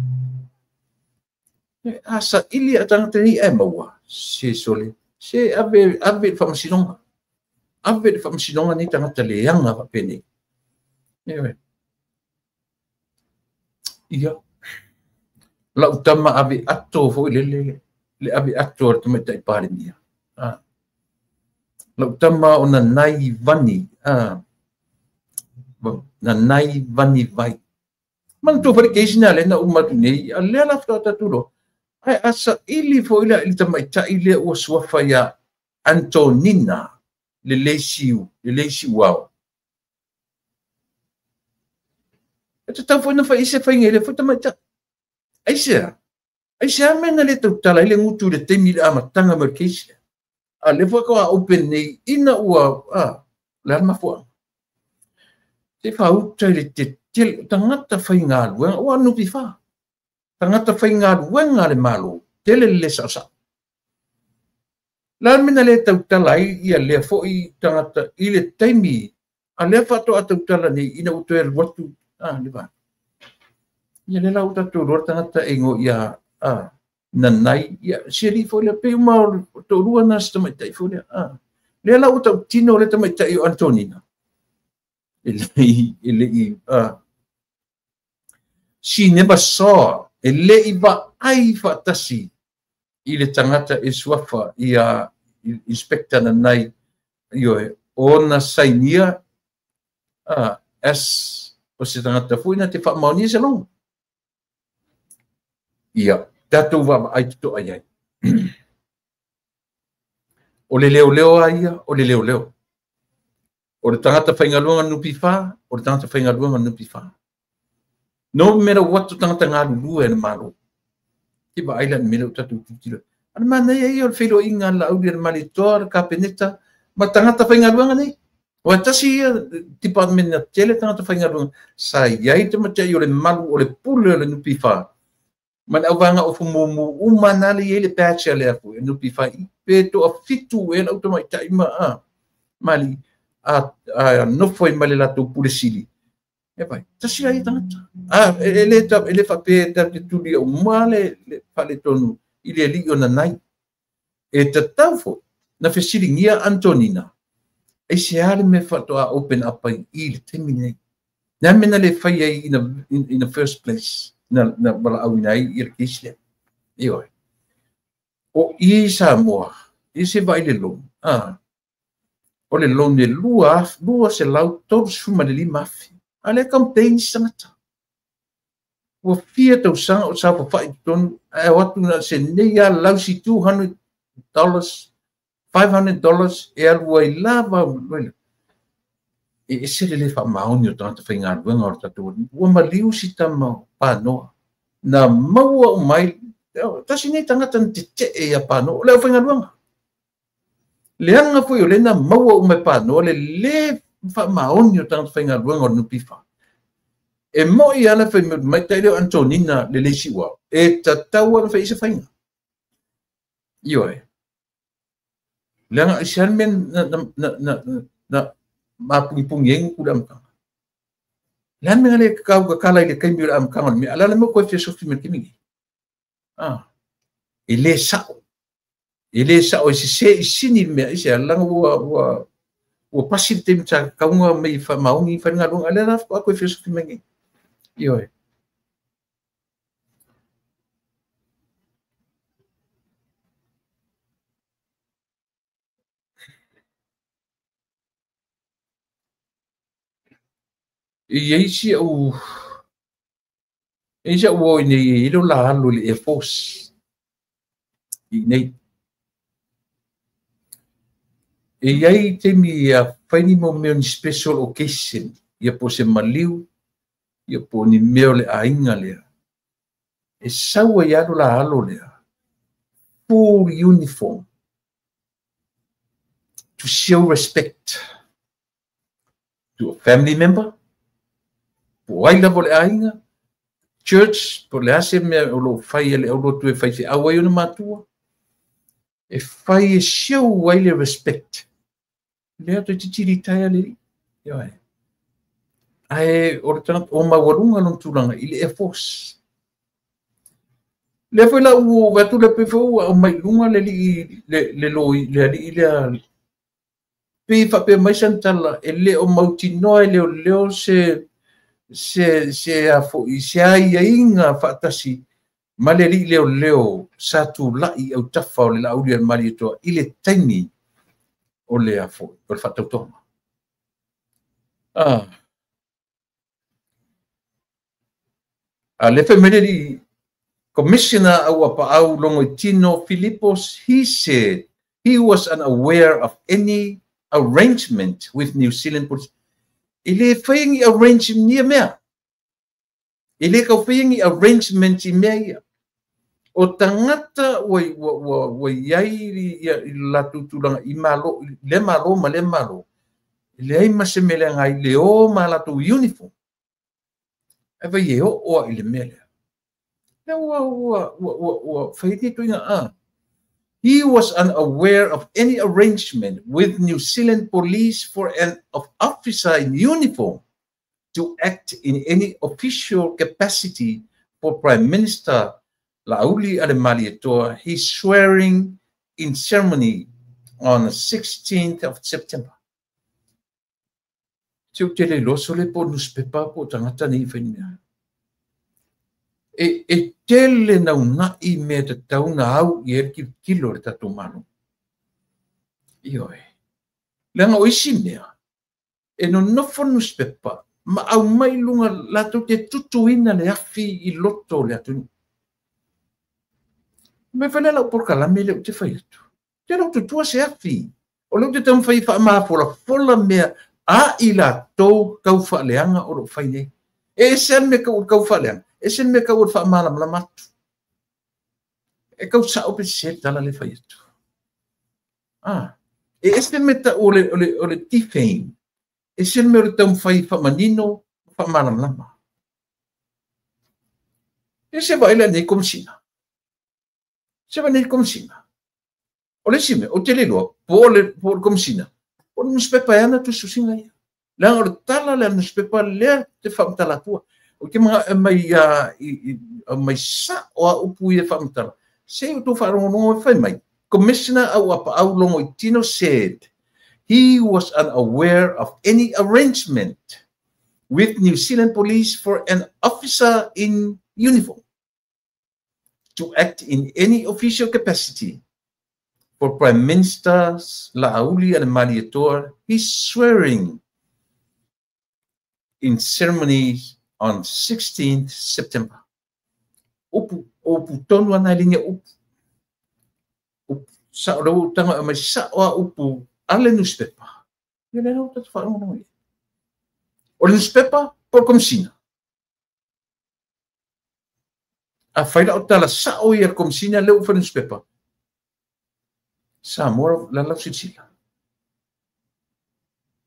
A saili a tagata nei ae maua, se sole, se ave, ave le faamasinoga. Ave le faamasinoga nei tagata leaga faapenei. Ioe. Ia, lau tama ave ato foi lele, le ave ato a le tamaitai Palemia. Ah. Lau tama o nanai vani, ah. Nanai vani vai. Manatua foi le keisi na lea na uma atu nei, a lea la faatoa tatou iloa. Ae a saili foi la i le tamaitai lea ua suafa ia Antonina le Leisiuao. E tatau foi na fai i se faiga i lea foi tamaitai. Aisea? Aisea mea na le tautala ai le gutu i le taimi i le amataga mai o le case lea? A lea foi faatoa open nei ina ua, a, o le a le mafuaaga? Se faauta i le tetele, o tagata faigaluega, ua NPF, tagata faigaluega a le Malo, tele le le saosao. O le a le mea na le tautala ai ia lea foi tagata i le taimi, a lea faatoa tautala nei ina ua toe alu atu, a, le va. Ia lea la ua tatou iloa le tagata e igoa ia, a, Nanai, ia, si alii foi lea, pei uma o toalua na si tamaitai foi lea, a. Lea la ua tautino le tamaitai o Antonina. E le i, a. She never saw, e le i vaai faatasi i le tagata e suafa ia Inspector Nanai, ioe, ona sainia, a, as o se tagata foi na te faamaonia se logo. Ia, tatou vaavaai totoa i ai. O le leoleo a ia, o le leoleo. O le tagata faigaluega NPF, o le tagata faigaluega NPF. No matter what o tagata galulue a le Malo. Te vaai la i le mea lea o tatou tilotilo. A le manaia ia o le feiloaiga a le Laauli a le Malietoa, le Kapeneta ma tagata faigaluega nei. Ua tasi ia department na tele tagata faigaluega sa i ai tamaitai o le malu o le pule o le NPF ma le auvaega ofu mumu uma na le i ai le badge a le afu NPF i pe toafitu e lau tamaitai ma mali a nofo ai ma le latou pule sili. E vai, tasi la ia tagata. E le faapea ta te tuli au ma le faaletonu i le alii o nanai. E tatau foi na fesiligia Antonina e se ale me faatoa open up ai i le taimi nei. Na mea na le fai ai in the first place na valaauina ai i le kesi lea. Ioe. O i Samoa, i se vai le loan. O le loan e 235,000. A le campaign sangata. Ua fia tausaga o sa fafai totonu, ae o atu na se nei a lausi $200, $500 e alu ai lava. E ese le le faamaoni o tagata faigaluega o le tatou ua maliu si tama panoa. Na maua umai, tasi nei tagata na tetee ia panoa, o le aufaigaluega. Leaga foi o le na maua umai panoa, le le faamaoni o tagata faigaluega o le NPF. E moi ala fai mai tai leo Antonina le leisi ua. E tatau ala fai isa faiga. Ioe. Leaga i se alme na mapungipungi ai ku le amataga. Le a mea le kau kakala i le kaimi o le amataga o le mea. Ala le mea koe fiasofi me le taimi nei. E le sao. E le sao e sese i sini le mea i se alaga ua pasi le taimi sa kauga mai faamaoni i faigaluega. Ale la faatoa koe fiasofi mai nei. Ioe. E iai si au o i nei e le o la alu i le Air Force i nei. E iai taimi a fai ni mau mea o ni special occasion, ia po se maliu, ia po ni mea o le aiga lea. E sau ai alu la alo lea, full uniform, to show respect to a family member, po ai lava o le aiga, church, po le ase mea o lo fai e le aulotu e fai se au ai o na matua, e fai e show ai le respect. Lea toi titiri taia le li. Ioe. Ae o le tagata o maualuga lona tulaga i le Air Force. Lea foi la ua atu le pe foi ua aumai i luga le alii le loi le alii lea pe faapea mai sana tala e le o mautinoa e leoleo se se a foi se aiaiga faatasi ma le alii leoleo sa tulai autafa o le Laauli a le Malietoa i le taimi o le a foi o le faatautoga. A le fai mai le alii Commissioner Auapaau Logoitino Philippos, he said he was unaware of any arrangement with New Zealand Police. E le fai ni arrangement ni mea. E le kau fai ni arrangement i mea ia. O tangata ua iai i latou tulaga i malo, le malo ma le malo. E leai ma se mea leaga ai le o ma latou uniform. Ai vai e oo a i le mea lea. Lea ua fai ni tuiga a. He was unaware of any arrangement with New Zealand Police for an officer in uniform to act in any official capacity for Prime Minister Laauli Malietoa, his swearing in ceremony on the 16th of September. Te o te le loso le po newspaper po tangata nei whai mea. E tele naunai mea te tauna au i e kilo le tatou malo. Ioe. Leaga o isi mea, e nonofo newspaper, ma au mai lunga latou te tutuina le afi i loto o le atunuu. Me whai lau porokalame le o te whai atu. Te lau tutua se afi. O leo te taumafai faamafola mea a i latou kau faaleaga o loo fai nei. E ese le mea kau kau faaleaga. E ese le mea kau o le faamalamalama atu. E kau sao pe se tala le fai atu. Ah, e ese me ta o le defame. E se me o le taumafai faamanino, faamalamalama. E se vaai le nei komisina. Se vaai nei komisina. O le isi mea, o te le iloa, po o le komisina, o le newspaper e ana tusitusiga ia. Leaga o le tala le newspaper lea te faamatala atua. O te mga mai mai sa o a upu ia faamatala. Se o tō whaarongorongo e whai mai. Commissioner Auapaau Logoitino said he was unaware of any arrangement with New Zealand police for an officer in uniform to act in any official capacity for Prime Minister Laaulialemalietoa his swearing in ceremonies on 16th September. Upu, upu tonu ana linga upu. Upu, sa o leu tanga mai sa o a upu ale newspaper. Ia le nau tatu wharongo ia. O le newspaper, por komisina. A whaila o tala sa o ia komisina leu wha newspaper. Sa mora la lau silsila.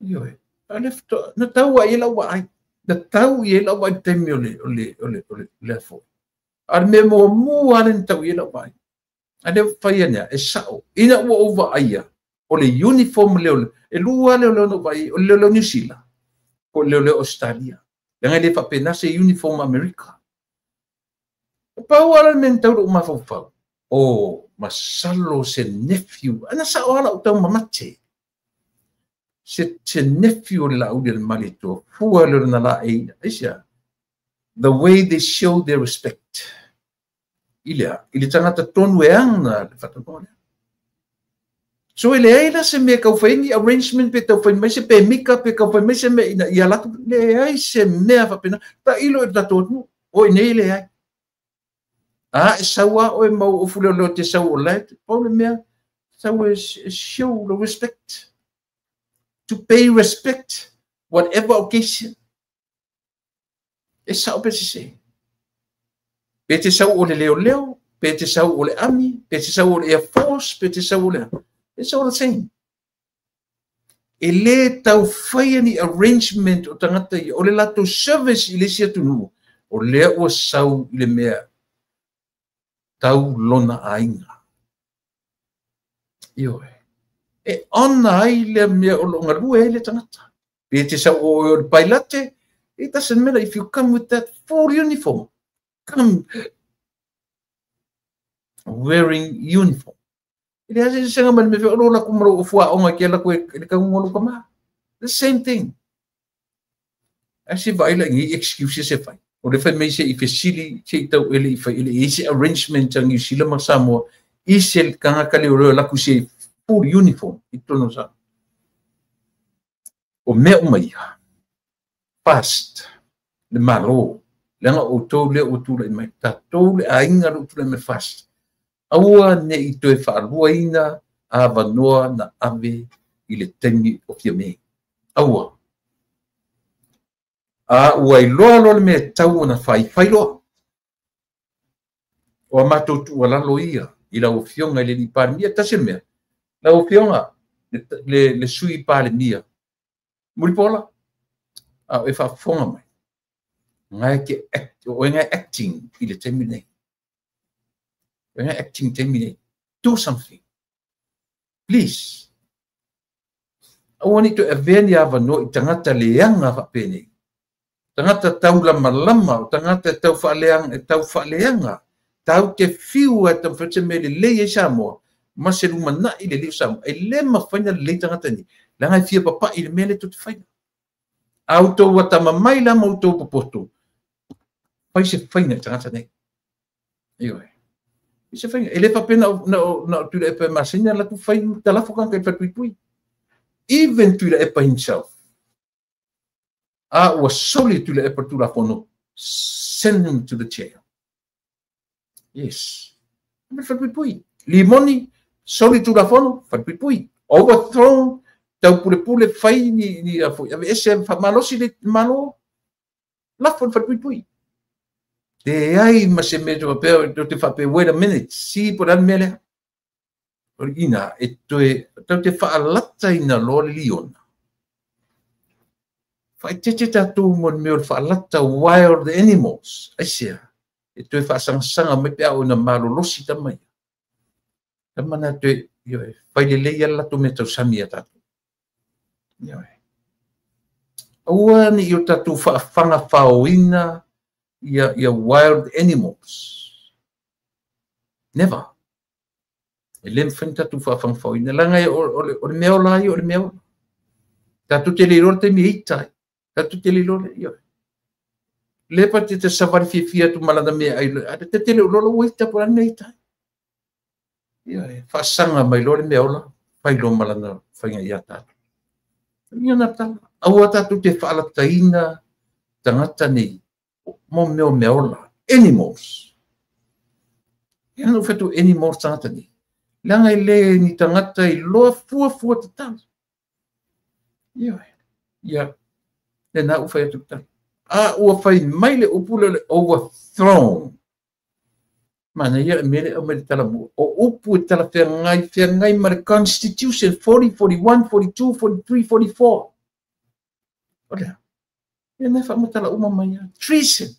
Ioe. Ale na tau a ia lau ai. Na tau ia lau ai temi o le o le o le o le le fo. A me mo mu ale na tau ia lau ai. Ale whai ania e sao. Ina ua ova aia. O le uniform le o le e lua le o le no vai o le o New Zealand. O le o le Australia. Langa le whapena se uniform America. Pau ala men tau o mafaufau. O masalo se nephew. Ana sa o ala o tau mamate. Se nephew o la uli le malito. Fua le na la e. Aisia. The way they show their respect. Ilea. Ile tangata tonu e anga le whatanole. So ele ai la se me kau whai ni arrangement pe tau whai mai se pe mika pe kau whai mai se me ina ia latu. Le ai se mea whapena. Ta ilo e tato atu. O ine ile ai. Ah, e saua o e mau o fule o te sau o lai. Pau le mea, sau e show the respect. To pay respect, whatever occasion. E sao pe se se. Pe te sau o le leo leo, pe te sau o le ami, pe te sau o le Air Force, pe te sau o le... It's all the same. E le tau whai ani arrangement o tangata i, o le lato service i le si atunu, o lea ua sau i le mea, tau lona ainga. Ioe. E ona ai le mea o longa lua e le tangata. Pe te sau o le pailate, it doesn't matter if you come with that full uniform. Come wearing uniform. Ile ase se nga me fe o la kumro o fua onga ke la ko le ka ngolo kama. The same thing. Asi vai la ngi excuses se fai. O le fai mai se i fesili se tau ele i fai ele i se arrangement ang New Zealand ma Samoa i se kanga kale o la ku se full uniform i tono sa. O mea o mai fast le malo langa o tau le o tula i mai tatou le ainga le o tula i mai fast. Aua ne i toe whaaluaina a vanoa na ave i le taimi o fia mei. Aua. A ua iloa loa le mea tau ona whai loa. O a mātou tuualalo ia i lau afioga i le alii Palemia. Tasi le mea. Lau afioga le sui Palemia. Mulipola. A o e faafofoga mai. Ngai ke act, o e ngai acting i le taimi nei. We're not acting 10 minutes. Do something. Please. I want to aveni avano i tangata leanga whapene. Tangata tau lama lama, tangata tau whaaleanga, tau whaaleanga. Tau te whiu a tau whate me le lei e Samoa. Ma se luma na i le lei o Samoa. E le mawhaina le lei tangata ni. Langa i whia papa i le mea le tutu whaina. Au tau atama mai la mau tau popoto. Pai se whaina i tangata nei. Ioe. Se fai ele pa pena na tu le pa masina la tu fai talafo kan kai pui. Even tu le pa himself. A was solely tu le pa tu la fono. Send him to the chair. Yes. Me fa pui. Limoni solely tu la fono fa pui. Overthrown tau pule pule fai ni ni afo. Ave ese fa malosi le malo la fon fa pui. Le ai ma se mea te te whape, wait a minute, si po le mea lea. O ina, e toe, tau te whaalata ina loa le liona. Whaitete tātou mo le mea o le whaalata wild animals. Ai sea, e toe whaasangasanga mai pe au ina malolosi tamai. Tamana toe, ioe, whaile lei ala lato me tausami a tātou. Ioe. Aua ni i o tātou whaawhanga whaoina ia wild animals. Never. E le mwhani tātou whaawhanga whaoina. Langa e o le mea o la i o le mea o. Tātou te le rore te mi eitai. Tātou te le rore, ioe. Lepa te te sawari whiwhi atu malana mea ai. Te te le rore o eita po rana eitai. Ioe, whaasanga mai lore mea ola, whailo malana whainga ia tātou. Ia nā tala. Aua tātou te whaalataina tangata nei, mō mea mea ola. Animals. Ia nā whetu animals tangata nei. Langa i le ni tangata i loa fua fua te tala. Ioe, ia, le nā uwhai atu tala. A ua whai mai le upule le overthrown. Mana ia mele o mele tala mo. O upu e tala whangai ma le Constitution 40, 41, 42, 43, 44. Olea. Ia nei whaamutala uma mai ia. Treason.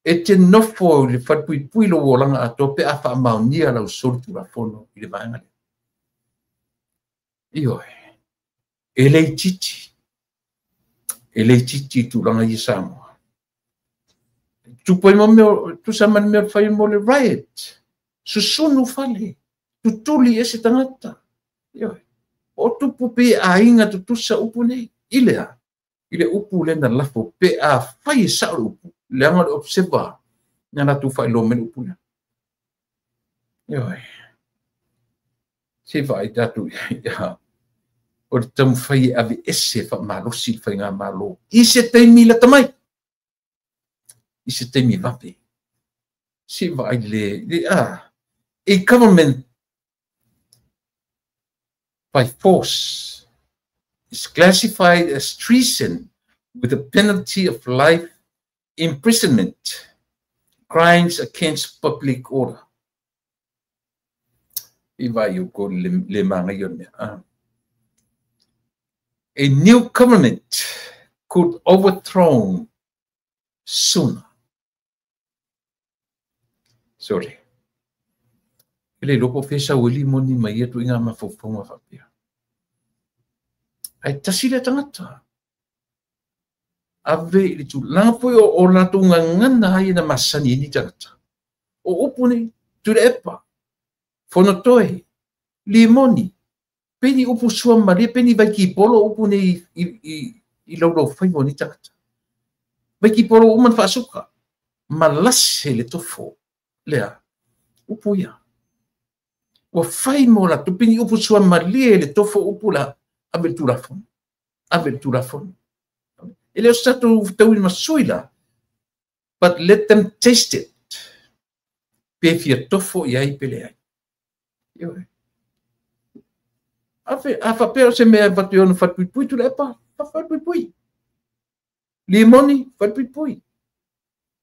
E te nofo le whatpuipui lo olanga ato pe a whaamaunia lau soli tulafono i le vaenga lea. Ioe. E lei titi. E lei titi tūlanga i Samoa. Tupo i mea, tu sa mani mea whai mo le riot. Susunu whale. Tutuli e se tangata. Ioe. O tupu pe a inga tutusa upu nei. Ilea. Ile upu le na lafo pe a whai e sa upu. Le anga le observa. Nga natu whai lo mele upu lea. Ioe. Se whai tatu. Ia. O te tamu whai e ave ese wha malosi whai ngā malo. I se teimi la tamai. I se teimi vape. Se vai le, a government by force is classified as treason with a penalty of life imprisonment, crimes against public order. I vai o ko le manga i o mea. A new government could overthrow sooner. Sorry. Ele loko whesa wili moni mai atu i ngā mawhauwhaunga whapea. Ai tasi le tangata. Ave i le tūlanga pui o lātou ngā ngana hai na masani ni tangata. O upu nei, ture epa, fonotoe, limoni, peni upu sua maria, peni vai ki polo upu nei i laulau whaiwa ni tangata. Vai ki polo uman whaasuka, malase le tofo. Lea, upu ia. Ua whai mō la tupini upu sua malie le tofo upu la ave le tulafono. Ave le tulafono. E leo sa tau i masui la. But let them taste it. Pe fia tofo i ai pele ai. Ioe. Ave, a whapea o se mea watu i ono whatuipui tu le epa. Whatuipui. Limoni, whatuipui.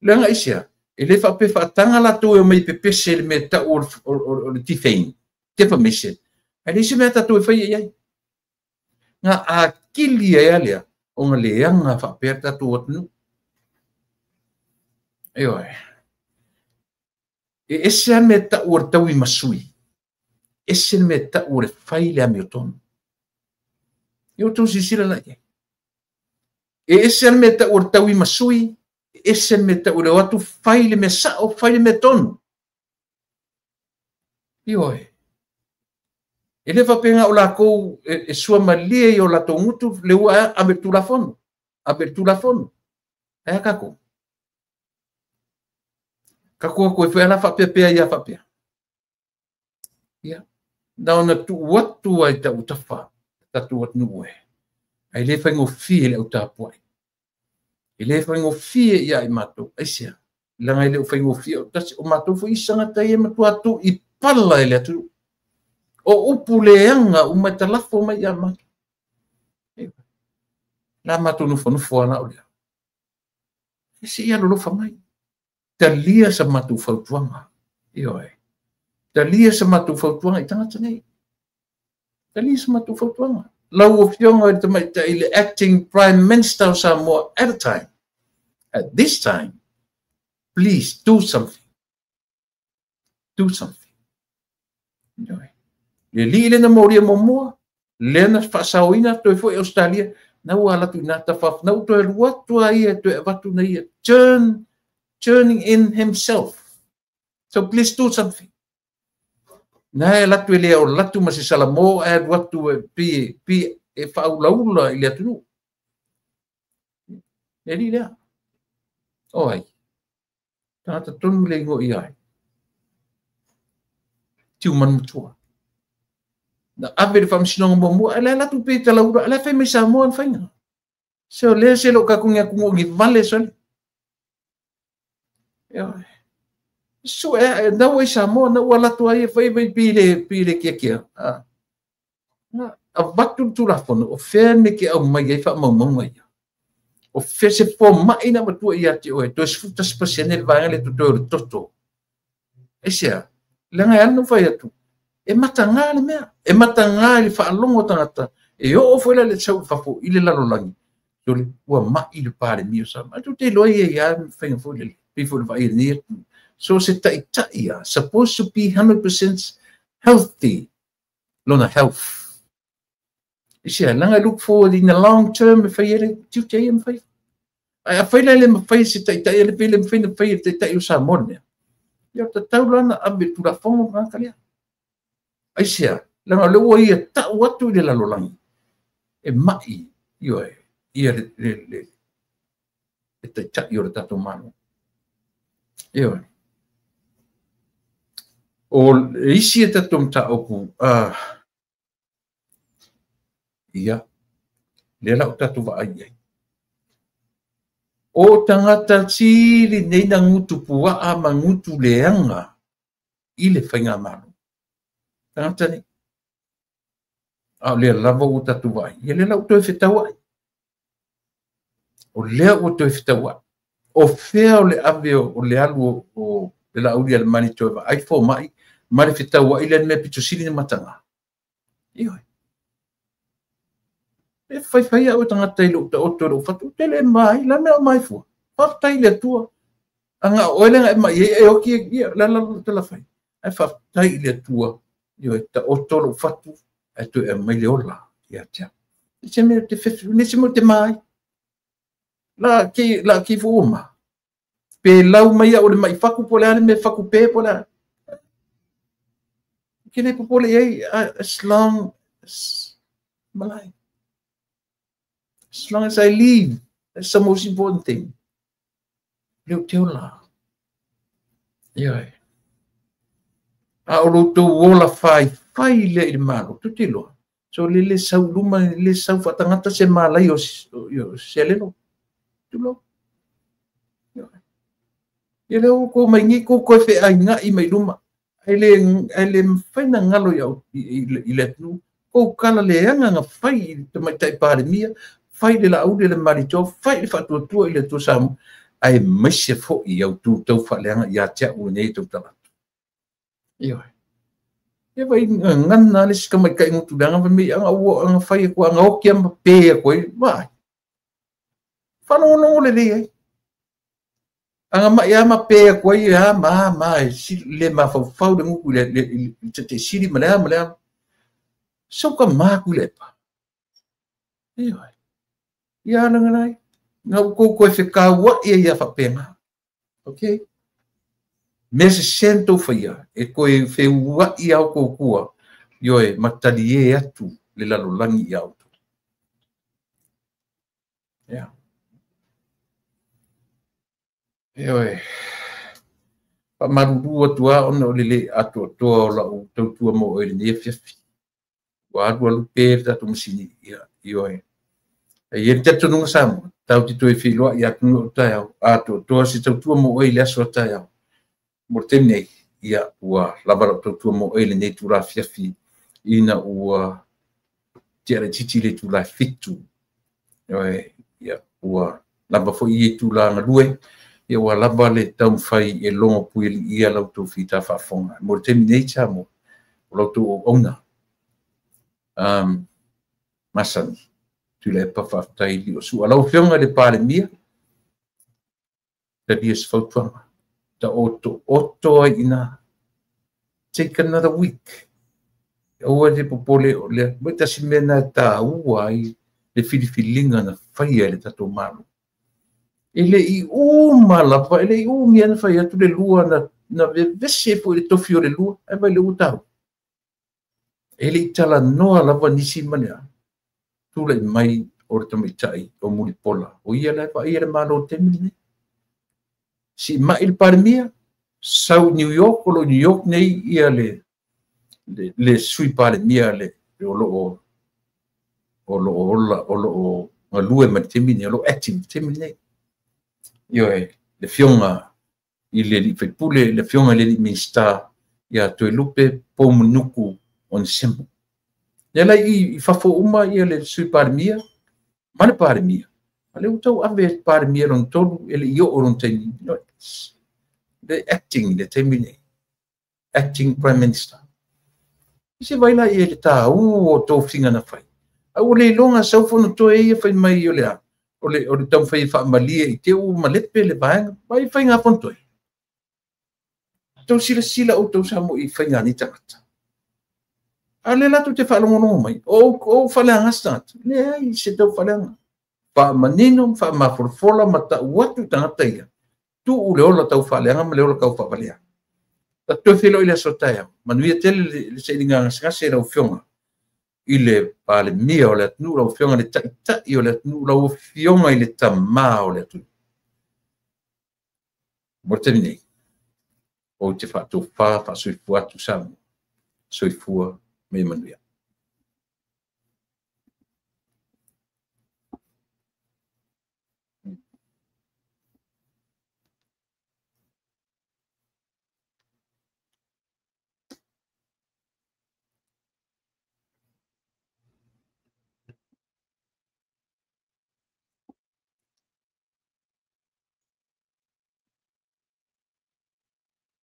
Leanga isia. E le whape whaatanga la tō e mai pepese le mea tau o le tifein. Defamation. Ai le se mea tātou e whai ai. Ngā akili ai alea o ngā leanga whapea tātou atunu. Eoe. E ese a mea tau o le tau i masui. Ese mea tau o le whai le ame o tonu. E o tau sisira la ia. E ese a mea tau o le tau i masui. Ese me te ure atu whai le me sao, whai le me tonu. Ioe. E le whapenga o lākou e sua malie i o lātou ngutu, le ua ame tulafono. Ame tulafono. Aia kako. Kako ako e whai ala whapea pea ia whapea. Ia. Nā ona tu watu ai ta utawha, tatu watu nuwe. Ai le whaingo fie le utapuai. E le whaingo fie ia i mātou. Ai sea, langa i le whaingo fie o tasi o mātou fo isanga tai e matua atu i pala e le atu. O upu leanga o mai talafo mai ia mātou. La mātou nufonufo ana o lea. Se i alolofa mai. Talia sa matou fautuaga. Ioe. Talia sa matou fautuaga i tagata nei. Talia sa matou fautuaga. Lau Afioga i le Tamaitai, le acting Prime Minister of Samoa at a time. At this time, please do something. Do something. Ioe. Le alii lea na molia muamua, lea na faasaoina toe foi Australia, na ua alu atu i na tafa, na ua toe alu atu a ia, toe avatu na ia, turning in himself. So please do something. Na e alu atu e le o latu ma se salamo, e alu atu e pi e faaulaula i le atunuu. Le alii lea. O ai. Tagata tonu le igoa i ai. Tiumanu matua. Na ave le faamasinoga muamua, ae le alu atu pe talaula, ae le fai mai Samoa na faiga. So lea se lo kakungi aku ngi vale sole. So e na ua i Samoa, na ua latu ai e fai mai pi le kia kia. Na avatu le tulafono, o fea me ke au mai ai faamaumauga ia. O fea se fomai na matua ia te oe, toe 11% le vaega le totoe o le toto. E sea, leaga e ala na fai atu, e mataga le mea, e mataga i le faalogo tagata, e oo foi la le sau i fafo i le lalolagi, sole, ua mai le Palemia o Samoa. Tu te iloa ia ia faiga foi lele, pei foi le vaai lenei atu. So se taitai ia, supposed to be 100% healthy, lona health. Isia, leaga look forward in the long term e fai ele tiute ia ma fai. Ai a fai le ma fai se taitai ele pe le mafai na fai e taitai o Samoa le mea. Ia tatau la na ave tulafono tagata lea. Aisea, leaga o le ua ia tau atu i le lalolagi, e mai, ioe, ia le taitai o le tatou Malo. Ioe. O le isi e tatou mataupu, ia, lea la o tatou vaai i ai. O tagata sili nei na gutu puaa ma gutu leaga i le faigamalo. Tagata nei. A o lea lava ua tatou vaai. Ia lea la ua toe fetauai. O lea ua toe fetauai. O fea o le ave o le alu o le Laauli a le mani toe vaai fomai ma le fetauai lea le mea pito sili na mataga. Ioe. E faifai au e tagata i lou taoto i lou fatu, tele mai, la mea o mai fua. Faafetai i le Atua. Aga o oe le e mai e oki ia la la la fai. Ai faafetai i le Atua. Ioe, taoto lou fatu, ai toe mai le ola ia te au. Se mea te fefe, ne se mea te mai. La ki fu uma. Pe lau mai au le mai faku po le ale me faku pe po le. Ke le popole ai as long as malai. As long as I live, that's the most important thing. Leo te ola. Ioe. A o lo tou ola fai, fai le i le malo, tu te loa. So le le sau luma, le sau whatangata se malai o se lelo. Tu loa. Ioe. Ia leo ko mai ngi ko koe whe ai ngā i mai luma. Ai le mwhaina ngalo i le atunu. Ko kala le anga nga fai i te maitai Palemia, fai le Laauli le Marito, fai le faatuatua i le Atua Samoa, ae maise foi au tu tau faaleaga ia te au lenei tau talatu. Ioe. Ia vai ngana le sika mai kai ngutu leaga vai mai anga ua anga fai aku anga oki ama pe aku ai, vai. Whalongonongo le lei ai. Anga mai ama pe aku ai, a ma ma, le mafaufau le nguku le te sili ma le a ma le a. Sau ka māku le pa. Ioe. Ia alanga nai. Ngā ukou koe whekaua ia ia whapenga. Ok? Me se sento whaia, e koe wheua i au kōkua, ioe, matali e atu le lalolangi i au. Ia. Ioe. Whamaruru atu a ona o lele atu atoa o lau tautua mo oe le fiafi. Ua alu alu pe le tatou masini, ia, ioe. E i le tatunuga Samoa, tau te toe whiloa i atu o taeao, atu atoa se tautua mo oe i le aso a taeao. Mo te nei, ia, ua lava lau tautua mo oe lenei tūrā fiafi, ina ua tia le titi le tūrā 7. Ioe, ia, ua Lava foi i tulaga galue, ia ua lava le taumafai e logo puialiia la outou fita faafofoga. Mo le taimi nei Samoa, o la outou auauna masani, Tuilaepa faafetai Liosua. Lau Afioga i le Palemia, talia se fautuaga, taotooto ai i ina. Take another week. Aua te popole o lea. Mo tasi mea na taua ai le filifiliga na faia e le tatou Malo. E le i uma lava, e le i umi ana fai atu le lua na vevesi ai foi le tofi o le lua, ae vai le ua tau. E le i talanoa lava nisi ma le a, tulai mai o le tamaitai o Mulipola. O ia la e vaaia le Malo i le taimi lenei. Siimai le Palemia, sau New York, o lo New York nei ia le sui Palemia le o lo o ola, o lo o galue ma le taimi nei, o lo o active le taimi nei. Ioe, le afioga i le alii faipule, le afioga i le alii Minisita ia Toelupe Poumunuku Onesemo. Ia la i fafo uma ia le sui Palemia ma le Palemia. A lea ua tau ave le Palemia lona tolu e le i oo lona taimi. Le acting le taimi nei. Acting Prime Minister. Se vai la i le tāu o tofiga na fai. A ua le iloga sau fono toe ia fai mai o le a. O le taumafai e faamalie i te u malepe le vaega. Vai faiga fono toe. Tau silasila outou Samoa i faiga nei tagata. A le latou te faalogologo mai, o faaleaga se tagata. Leai se tau faaleaga. Faamanino, faamafolafola ma tau atu tagata ia. Tuu le ola tau faaleaga ma le ola tau faavalea. Tatou feiloai i le aso taeao. Manuia tele le sailiga gasegase i lau Afioga i le Palemia o le atunuu, lau Afioga i le Taitai o le atunuu, lau Afioga i le Tamā o le atunuu. Mo le taimi nei, ou te faatofā faasoifua atu Samoa. Soifua ma ia manuia.